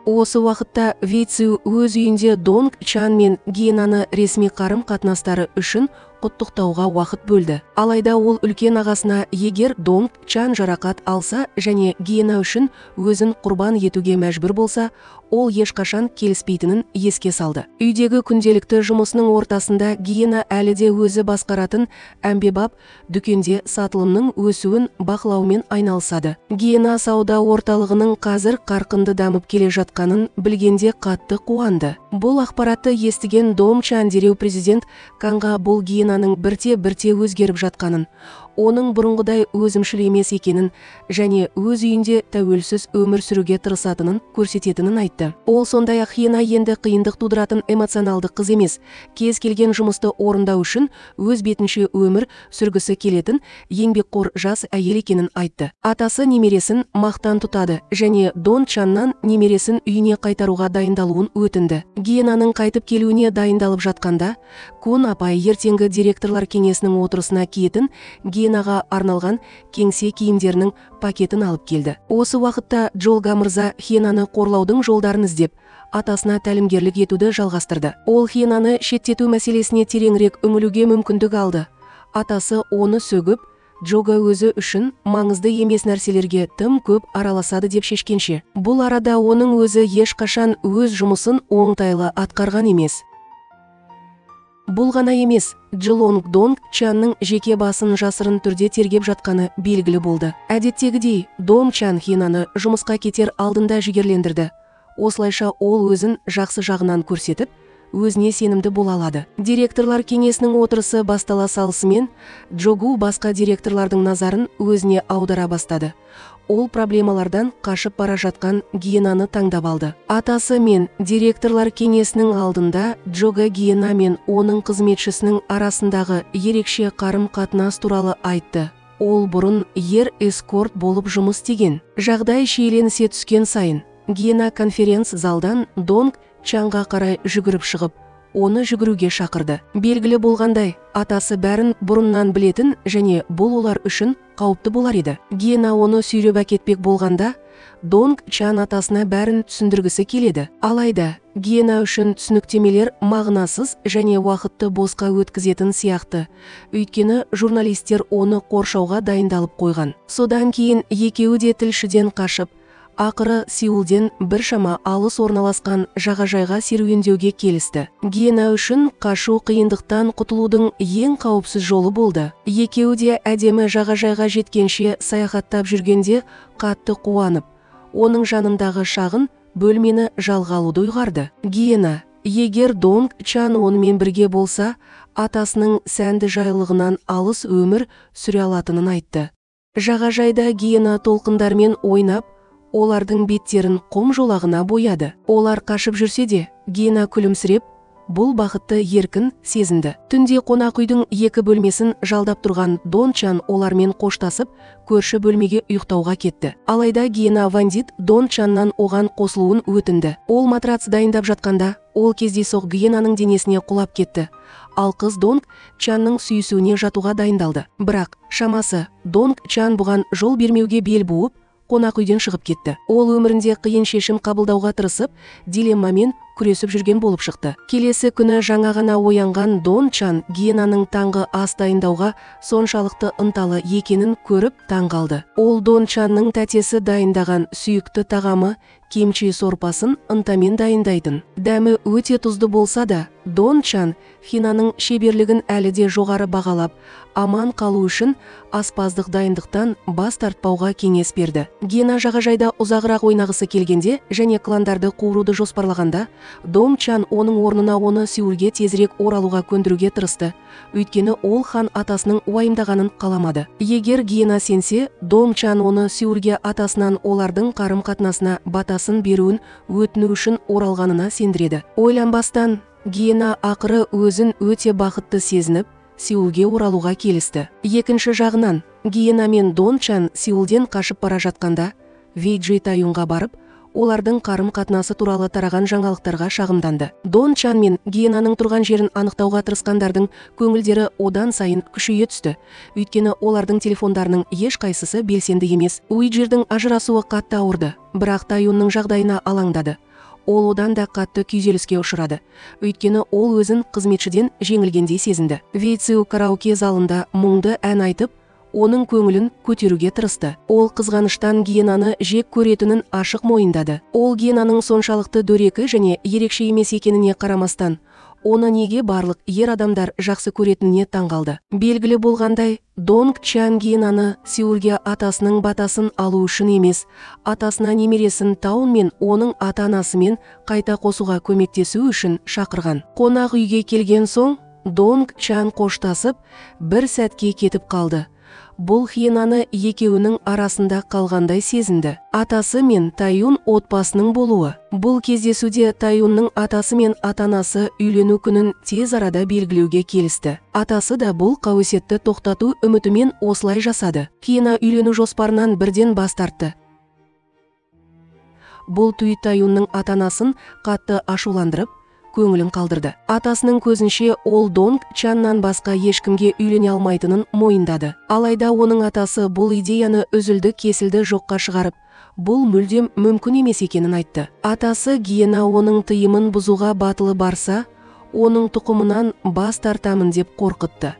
Осы уақытта Вейцю өз үйінде Донг Чан мен гиенаны ресми қарым-қатынастары үшін құттықтауға уақыт бөлді. Алайда ол үлкен ағасына егер Донг Чан жарақат алса және гиена үшін өзін құрбан етуге мәжбүр болса, ол ешқашан келіспейтінін еске салды. Үйдегі күнделікті жұмысының ортасында гиена әлі де өзі басқаратын әмбебап дүкенде сатылымның өсуін бақылаумен айналысады. Гиена сауда орталығының қазір қарқынды дамып келе жатқанын білгенде қатты қуанды. Бұл ақпаратты естіген Донг Чан дереу президент Канға бұл гиенаның бірте-бірте өзгеріп жатқанын, оның бұрынғыдай өзімшіл емес екенін және өз үйінде тәуелсіз өмір сүруге тырысатынын көрсететінін айтты. Ол сондай-ақ гиена енді қиындық тудыратын эмоционалды қыз емес, кез келген жұмысты орындау үшін өз бетінше өмір сүргісі келетін еңбекқор жас әйел екенін айтты. Атасы немересін мақтан тұтады және Дон Чаннан немересін үйіне қайтаруға дайындалуын өтінді. Гиенаның қайтып келуіне дайындалып жатқанда, Кун апай ертеңгі директорлар кеңесінің отырысына киетін гиенаға арналған кеңсе киімдерінің пакетін алып келді. Осы уақытта Джолга мырза гиенаны қорлаудың жолдарын іздеп, атасына тәлімгерлік етуді жалғастырды. Ол гиенаны шеттету мәселесіне тереңірек үңілуге мүмкіндік алды. Атасы оны сөгіп, Джога өзі үшін маңызды емес нәрселерге тым көп араласады деп шешкенше. Бұл арада оның өзі ешқашан өз жұмысын оңтайлы атқарған емес. Бұл ғана емес, Джилонг Донг Чанның жеке басын жасырын түрде тергеп жатқаны белгілі болды. Әдеттегідей, Донг Чан гиенаны жұмысқа кетер алдында жігерлендірді. Осылайша ол өзін жақсы жағынан көрсетіп, өзіне сенімді бола алады. Директорлар кеңесінің отырысы бастала салысымен, Джогу басқа директорлардың назарын өзіне аудара бастады. Ол проблемалардан қашып бара жатқан гиенаны таңдап алды. Атасы мен директорлар кеңесінің алдында Джога гиена мен оның қызметшісінің арасындағы ерекше қарым-қатынас туралы айтты. Ол бұрын ер эскорт болып жұмыс істеген. Жағдай шиеленісе түскен сайын, гиена конференц-залдан Донг Чанға қарай жүгіріп шығып, оны жүгіруге шақырды. Белгілі болғандай, атасы бәрін бұрыннан білетін және бұл олар үшін қауіпті болар еді. Гиена оны сүйреп әкетпек болғанда, Донг Чан атасына бәрін түсіндіргісі келеді. Алайда, гиена үшін түсініктемелер мағынасыз және уақытты босқа өткізетін сияқты. Өйткені журналистер оны қоршауға дайындалып қойған. Содан кейін екеуі де тілшіден қашып, ақыры Сеулден біршама алыс орналасқан жағажайға серуендеуге келісті. Гиена үшін қашу қиындықтан құтылудың ең қауіпсіз жолы болды. Екеуі де әдемі жағажайға жеткенше саяхаттап жүргенде қатты қуанып, оның жанындағы шағын бөлмені жалға алуды ұйғарды. Гиена, егер Донг Чан онымен бірге болса, атасының сәнді жайлығынан алыс өмір сүре алатынын айтты. Жағажайда гиена толқындармен ойнап, олардың беттерін құм жолағына бояды. Олар қашып жүрсе де, гиена күлімсіреп, бұл бақытты еркін сезінді. Түнде қонақ үйдің екі бөлмесін жалдап тұрған Дон Чан олармен қоштасып, көрші бөлмеге ұйықтауға кетті. Алайда гиена Вандит Дон Чаннан оған қосылуын өтінді. Ол матрац дайындап жатқанда, ол кездейсоқ гиенаның денесіне құлап кетті. Ал қыз Донг Чанның сүйісуіне жатуға дайындалды. Бірақ, шамасы, Донг Чан бұған жол бермеуге бел буып, қонақ үйден шығып кетті. Ол өмірінде қиын шешім қабылдауға тырысып, дилеммамен күресіп жүрген болып шықты. Келесі күні жаңа ғана оянған Дон Чан гиенаның таңғы ас дайындауға соншалықты ынталы екенін көріп таң қалды. Ол Дон Чанның тәтесі дайындаған сүйікті тағамы кимчи сорпасын ынтамен дайындайтын. Дәмі өте тұзды болса да, Дон Чан хинаның шеберлігін әлі де жоғары бағалап, аман қалу үшін аспаздық дайындықтан бас тартпауға кеңес берді. Гиена жағажайда ұзағырақ ойнағысы келгенде және кландарды қуыруды жоспарлағанда, Дон Чан оның орнына оны Сеулге тезірек оралуға көндіруге тырысты, өйткені ол хан атасының уайымдағанын қаламады. Егер гиена сенсе, Дон Чан оны Сеулге атасынан олардың қарым-қатынасына батасын батасын беруін өтіну үшін оралғанына сендіреді. Ойланбастан, Гиена ақыры өзін өте бақытты сезініп, Сеулге оралуға келісті. Екінші жағынан, Гиена мен Дон Чан Сеулден қашып бара жатқанда, Вейджи Таюнға барып, олардың қарым-қатынасы туралы тараған жаңалықтарға шағымданды. Дон Чан мен Гиенаның тұрған жерін анықтауға тырысқандардың көңілдері одан сайын күшейе түсті. Өйткені олардың телефондарының ешқайсысы белсенді емес. Уиджирдің ажырасуы қатты ауырды, бірақ Таюнның жағдайына алаңдады. Ол одан да қатты күйзеліске ұшырады. Өйткені ол өзін қызметшіден жеңілгендей сезінді. Вейциу караоке залында мұңды ән айтып, оның көңілін көтеруге тырысты. Ол қызғаныштан Гиенаны жек көретінін ашық мойындады. Ол Гиенаның соншалықты дөрекі және ерекше емес екеніне қарамастан, оны неге барлық ер адамдар жақсы көретініне таңғалды. Белгілі болғандай, Донг Чан Гиенаны Сеулге атасының батасын алу үшін емес, атасына немересін Таун мен оның ата-анасымен қайта қосуға көмектесу үшін шақырған. Қонақ үйге келген соң, Донг Чан қоштасып, бір сәтке кетіп қалды. Бұл Хиенаны екеуінің арасында қалғандай сезінді. Атасы мен Таюн отбасының болуы. Бұл кездесуде Таюнның атасы мен ата-анасы үйлену күнін тез арада белгілеуге келісті. Атасы да бұл қауесетті тоқтату үмітімен осылай жасады. Хиена үйлену жоспарынан бірден бас тартты. Бұл түй Таюнның ата-анасын қатты ашуландырып, көңілін қалдырды. Атасының көзінше ол Донг Чаннан басқа ешкімге үйлене алмайтынын мойындады. Алайда оның атасы бұл идеяны үзілді-кесілді жоққа шығарып, бұл мүлдем мүмкін емес екенін айтты. Атасы Гиена оның тыйымын бұзуға батылы барса, оның тұқымынан бас тартамын деп қорқытты.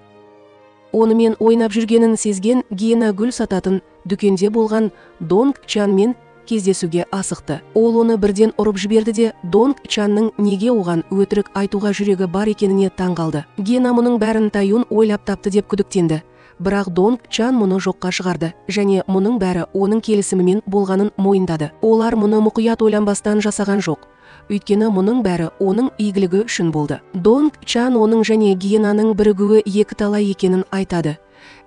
Онымен ойнап жүргенін сезген Гиена гүл сататын дүкенде болған Донг Чанмен кездесуге асықты. Ол оны бірден ұрып жіберді де, Донг Чанның неге оған өтірік айтуға жүрегі бар екеніне таң қалды. Гиена мұның бәрін Таюн ойлап тапты деп күдіктенді. Бірақ Донг Чан мұны жоққа шығарды және мұның бәрі оның келісімімен болғанын мойындады. Олар мұны мұқият ойланбастан жасаған жоқ. Өйткені мұның бәрі оның игілігі үшін болды. Донг Чан оның және Гиенаның бірігуі екі талай екенін айтады.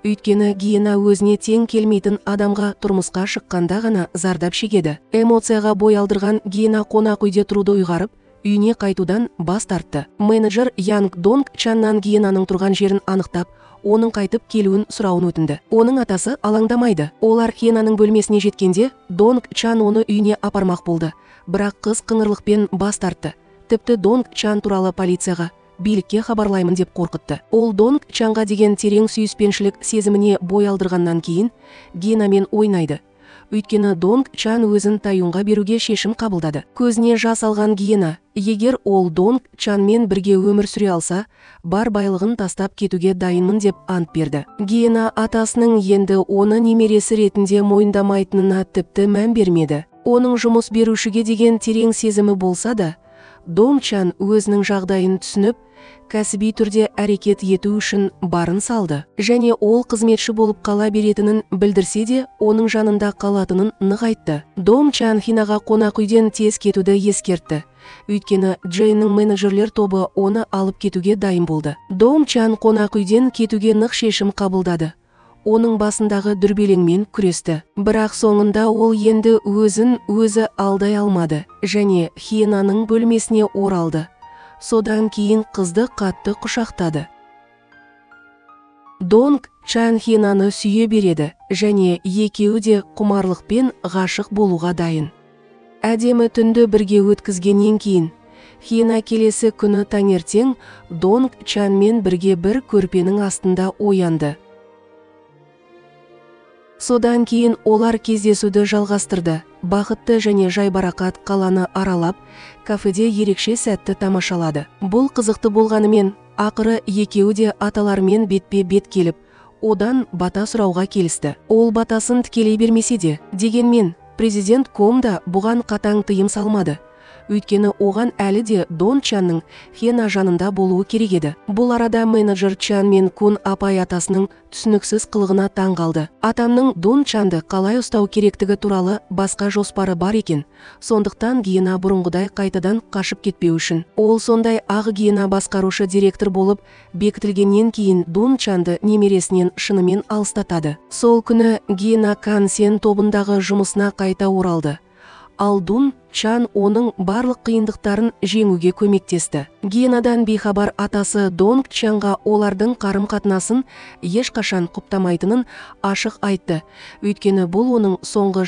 Өйткені Гиена өзіне тең келмейтін адамға тұрмысқа шыққанда ғана зардап шегеді. Эмоцияға бой алдырған Гиена қонақ үйде тұруды ұйғарып, үйіне қайтудан бас тартты. Менеджер Янг Донг Чаннан Гиенаның тұрған жерін анықтап, оның қайтып келуін сұрауын өтінді. Оның атасы алаңдамайды. Олар Хиенаның бөлмесіне жеткенде, Донг Чан оны үйіне апармақ болды. Бірақ қыз қыңырлықпен бас тартты. Тіпті Донг Чан туралы полицияға, билікке хабарлаймын деп қорқытты. Ол Донг Чанға деген терең сүйіспеншілік сезіміне бой алдырғаннан кейін Гиенамен ойнайды. Өйткені Донг Чан өзін Таюнға беруге шешім қабылдады. Көзіне жас алған Гиена, егер ол Донг Чанмен бірге өмір сүре алса, бар байлығын тастап кетуге дайынмын деп ант берді. Гиена атасының енді оны немересі ретінде мойындамайтынына тіпті мән бермеді. Оның жұмыс берушіге деген терең сезімі болса да, Донг Чан өзінің жағдайын түсініп, кәсіби түрде әрекет ету үшін барын салды. Және ол қызметші болып қала беретінін білдірсе де, оның жанында қалатынын нығайтты. Донг Чан Хинаға қонақ үйден тез кетуді ескертті. Өйткені Джейннің менеджерлер тобы оны алып кетуге дайын болды. Донг Чан қонақ үйден кетуге нық шешім қабылдады. Оның басындағы дүрбелеңмен күресті. Бірақ соңында ол енді өзін өзі алдай алмады және Хиенаның бөлмесіне оралды. Содан кейін қызды қатты құшақтады. Донг Чан Хиенаны сүйе береді және екеуі де құмарлықпен ғашық болуға дайын. Әдемі түнді бірге өткізгеннен кейін Хиена келесі күні таңертең Донг Чанмен бірге бір көрпенің астында оянды. Содан кейін олар кездесуді жалғастырды. Бақытты және жайбарақат қаланы аралап, кафеде ерекше сәтті тамашалады. Бұл қызықты болғанымен, ақыры екеуі де аталарымен бетпе-бет келіп, одан бата сұрауға келісті. Ол батасын тікелей бермесе де, дегенмен, президент Ком да бұған қатаң тыйым салмады. Өйткені оған әлі де Дон Чанның Хена жанында болуы керек еді. Бұл арада менеджер Чан мен Кун апай атасының түсініксіз қылығына таң қалды. Атамның Дон Чанды қалай ұстау керектігі туралы басқа жоспары бар екен. Сондықтан Гиена бұрынғыдай қайтадан қашып кетпеу үшін. Ол сондай ақ Гиена басқарушы директор болып бекітілгеннен кейін Дон Чанды немересінен шынымен алыстатады. Сол күні Гиена Кан Сен тобындағы жұмысына қайта оралды. Ал Дун Чан оның барлық қиындықтарын жеңуге көмектесті. Гиенадан бейхабар атасы Донг Чанға олардың қарым-қатынасын ешқашан құптамайтынын ашық айтты. Өйткені бұл оның соңғы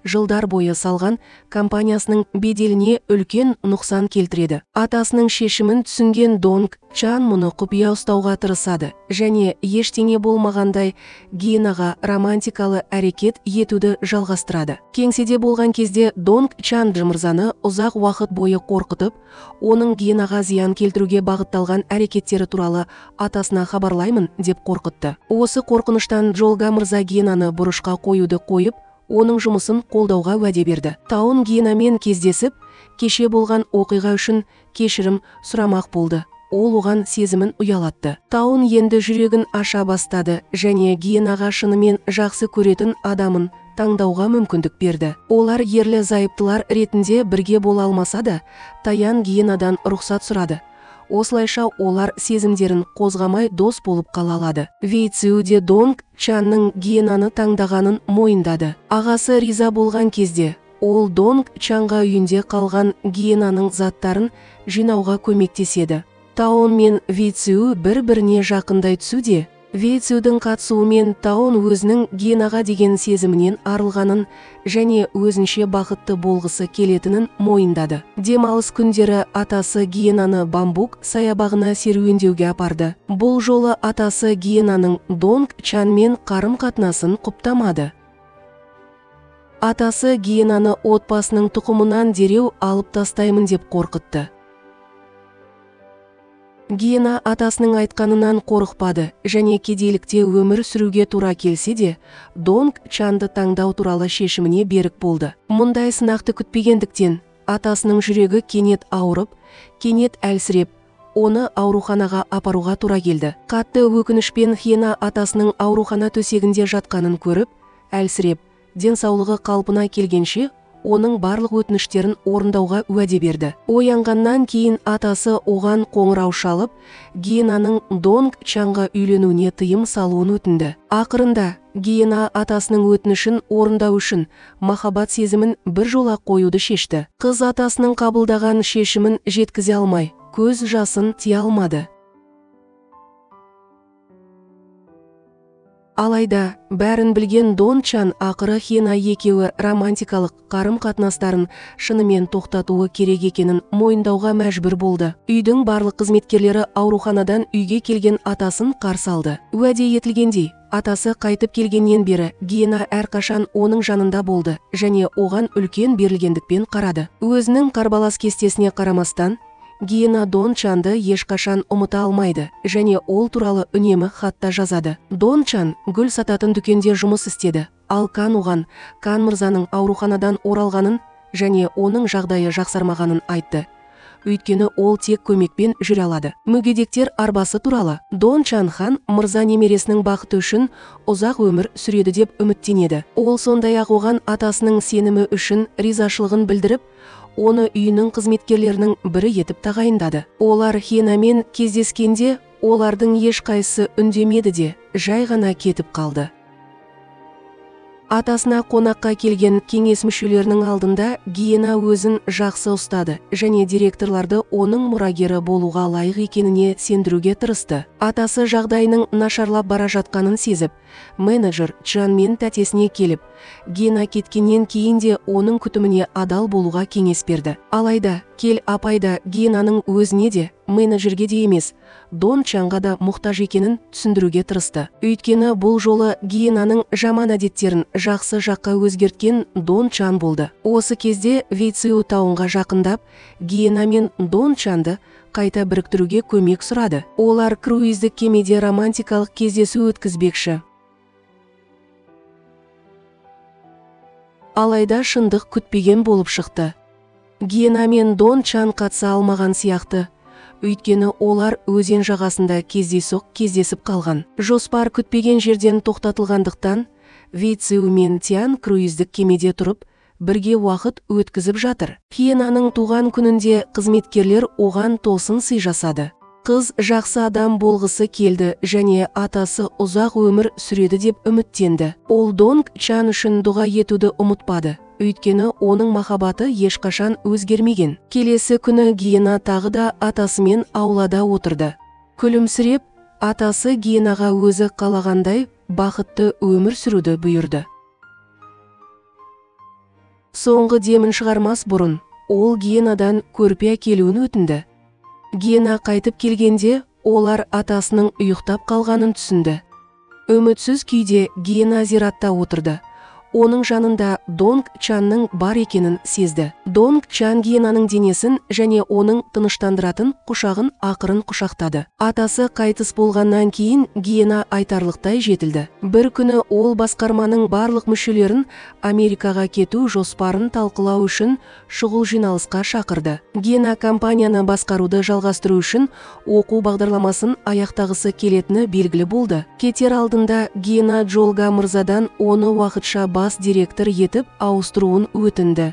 жылдар бойы салған компаниясының беделіне үлкен нұқсан келтіреді. Атасының шешімін түсінген Донг Чан мұны құпия ұстауға тырысады және ештеңе болмағандай Гиенаға романтикалы әрекет етуді жалғастырады. Кеңседе болған кезде Донг Чан мырзаны ұзақ уақыт бойы қорқытып, оның Гиенаға зиян келтіруге бағытталған әрекеттері туралы атасына хабарлаймын деп қорқытты. Осы қорқыныштан Джолга мырза Гиенаны бұрышқа қоюды қойып, оның жұмысын қолдауға уәде берді. Таун Гиенамен кездесіп, кеше болған оқиға үшін кешірім сұрамақ болды. Ол оған сезімін ұялатты. Таун енді жүрегін аша бастады және Гиенаға шынымен жақсы көретін адамын таңдауға мүмкіндік берді. Олар ерлі зайыптылар ретінде бірге бола алмаса да, Таян Гиенадан рұқсат сұрады. Осылайша олар сезімдерін қозғамай дос болып қала алады. Вейциу де Донг Чанның Гиенаны таңдағанын мойындады. Ағасы риза болған кезде, ол Донг Чанға үйінде қалған Гиенаның заттарын жинауға көмектеседі. Таун мен Вейциу бір-біріне жақындай түсуде. Вейциудің қатысуымен Таун өзінің Гиенаға деген сезімінен арылғанын және өзінше бақытты болғысы келетінін мойындады. Демалыс күндері атасы Гиенаны бамбук саябағына серуендеуге апарды. Бұл жолы атасы Гиенаның Донг Чанмен қарым-қатынасын құптамады. Атасы Гиенаны отбасының тұқымынан дереу алып тастаймын деп қорқытты. Гиена атасының айтқанынан қорықпады және кедейлікте өмір сүруге тура келсе де, Донг Чанды таңдау туралы шешіміне берік болды. Мұндай сынақты күтпегендіктен, атасының жүрегі кенет ауырып, кенет әлсіреп, оны ауруханаға апаруға тура келді. Қатты өкінішпен Хиена атасының аурухана төсегінде жатқанын көріп, әлсіреп, денсаулығы қалпына келгенше, оның барлық өтініштерін орындауға уәде берді. Оянғаннан кейін атасы оған қоңырау шалып, Гиенаның Донг Чанға үйленуіне тыйым салуын өтінді. Ақырында Гиена атасының өтінішін орындау үшін махаббат сезімін біржола қоюды шешті. Қыз атасының қабылдаған шешімін жеткізе алмай, көз жасын тия алмады. Алайда, бәрін білген Дон Чан ақыры Хиена екеуі романтикалық қарым-қатынастарын шынымен тоқтатуы керек екенін мойындауға мәжбүр болды. Үйдің барлық қызметкерлері ауруханадан үйге келген атасын қарсы алды. Уәде етілгендей, атасы қайтып келгеннен бері Гиена әрқашан оның жанында болды және оған үлкен берілгендікпен қарады. Өзінің қарбалас кестесіне қарамастан, Гиена Дон Чанды ешқашан ұмыта алмайды және ол туралы үнемі хатта жазады. Дон Чан гүл сататын дүкенде жұмыс істеді, ал Кан оған Кан мырзаның ауруханадан оралғанын және оның жағдайы жақсармағанын айтты. Өйткені ол тек көмекпен жүре алады. Мүгедектер арбасы туралы Дон Чан хан мырза немересінің бақыты үшін ұзақ өмір сүреді деп үміттенеді. Ол сондай-ақ оған атасының сенімі үшін ризашылығын білдіріп, оны үйінің қызметкерлерінің бірі етіп тағайындады. Олар Хиенамен кездескенде, олардың ешқайсысы үндемеді де, жай ғана кетіп қалды. Атасына қонаққа келген кеңес мүшелерінің алдында Гиена өзін жақсы ұстады және директорларды оның мұрагері болуға лайық екеніне сендіруге тырысты. Атасы жағдайының нашарлап бара жатқанын сезіп, менеджер Чжан мен тәтесіне келіп, Гиена кеткеннен кейін де оның күтіміне адал болуға кеңес берді. Алайда, Кел апай да Гиенаның өзіне де, менеджерге де емес, Дон Чанға да мұқтаж екенін түсіндіруге тырысты. Өйткені бұл жолы Гиенаның жаман әдеттерін жақсы жаққа өзгерткен Дон Чан болды. Осы кезде Вейциу Таунға жақындап, Гиена мен Дон Чанды қайта біріктіруге көмек сұрады. Олар круиздік кемеде романтикалық кездесу өткізбекші. Алайда шындық күтпеген болып шықты. Гиена мен Дон Чан қатыса алмаған сияқты. Өйткені олар өзен жағасында кездейсоқ кездесіп қалған. Жоспар күтпеген жерден тоқтатылғандықтан, Вейциу мен Тиан круиздік кемеде тұрып, бірге уақыт өткізіп жатыр. Хиенаның туған күнінде қызметкерлер оған тосын сый жасады. Қыз жақсы адам болғысы келді және атасы ұзақ өмір сүреді деп үміттенді. Ол Донг Чан үшін дұға етуді ұмытпады. Өйткені оның махаббаты ешқашан өзгермеген. Келесі күні Гиена тағы да атасымен аулада отырды. Күлімсіреп, атасы Гиенаға өзі қалағандай бақытты өмір сүруді бұйырды. Соңғы демін шығармас бұрын, ол Гиенадан көрпе әкелуін өтінді. Гиена қайтып келгенде, олар атасының ұйықтап қалғанын түсінді. Үмітсіз күйде Гиена зиратта отырды. Оның жанында Донг Чанның бар екенін сезді. Донг Чан Гиенаның денесін және оның тыныштандыратын құшағын ақырын құшақтады. Атасы қайтыс болғаннан кейін Гиена айтарлықтай жетілді. Бір күні ол басқарманың барлық мүшелерін Америкаға кету жоспарын талқылау үшін шұғыл жиналысқа шақырды. Гиена компанияны басқаруды жалғастыру үшін оқу бағдарламасын аяқтағысы келетіні белгілі болды. Кетер алдында Гиена Джолга мырзадан оны уақытша бас директор етіп ауыстыруын өтінді.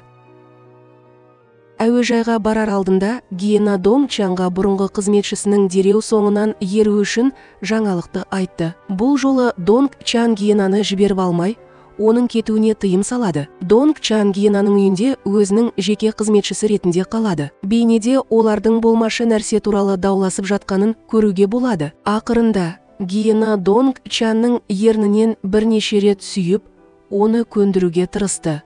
Әуежайға барар алдында Гиена Донг Чанға бұрынғы қызметшісінің дереу соңынан еру үшін жаңалықты айтты. Бұл жолы Донг Чан Гиенаны жіберіп алмай, оның кетуіне тыйым салады. Донг Чан Гиенаның үйінде өзінің жеке қызметшісі ретінде қалады. Бейнеде олардың болмашы нәрсе туралы дауласып жатқанын көруге болады. Ақырында Гиена Донг Чанның ернінен бірнеше рет сүйіп, оны көндіруге тырысты.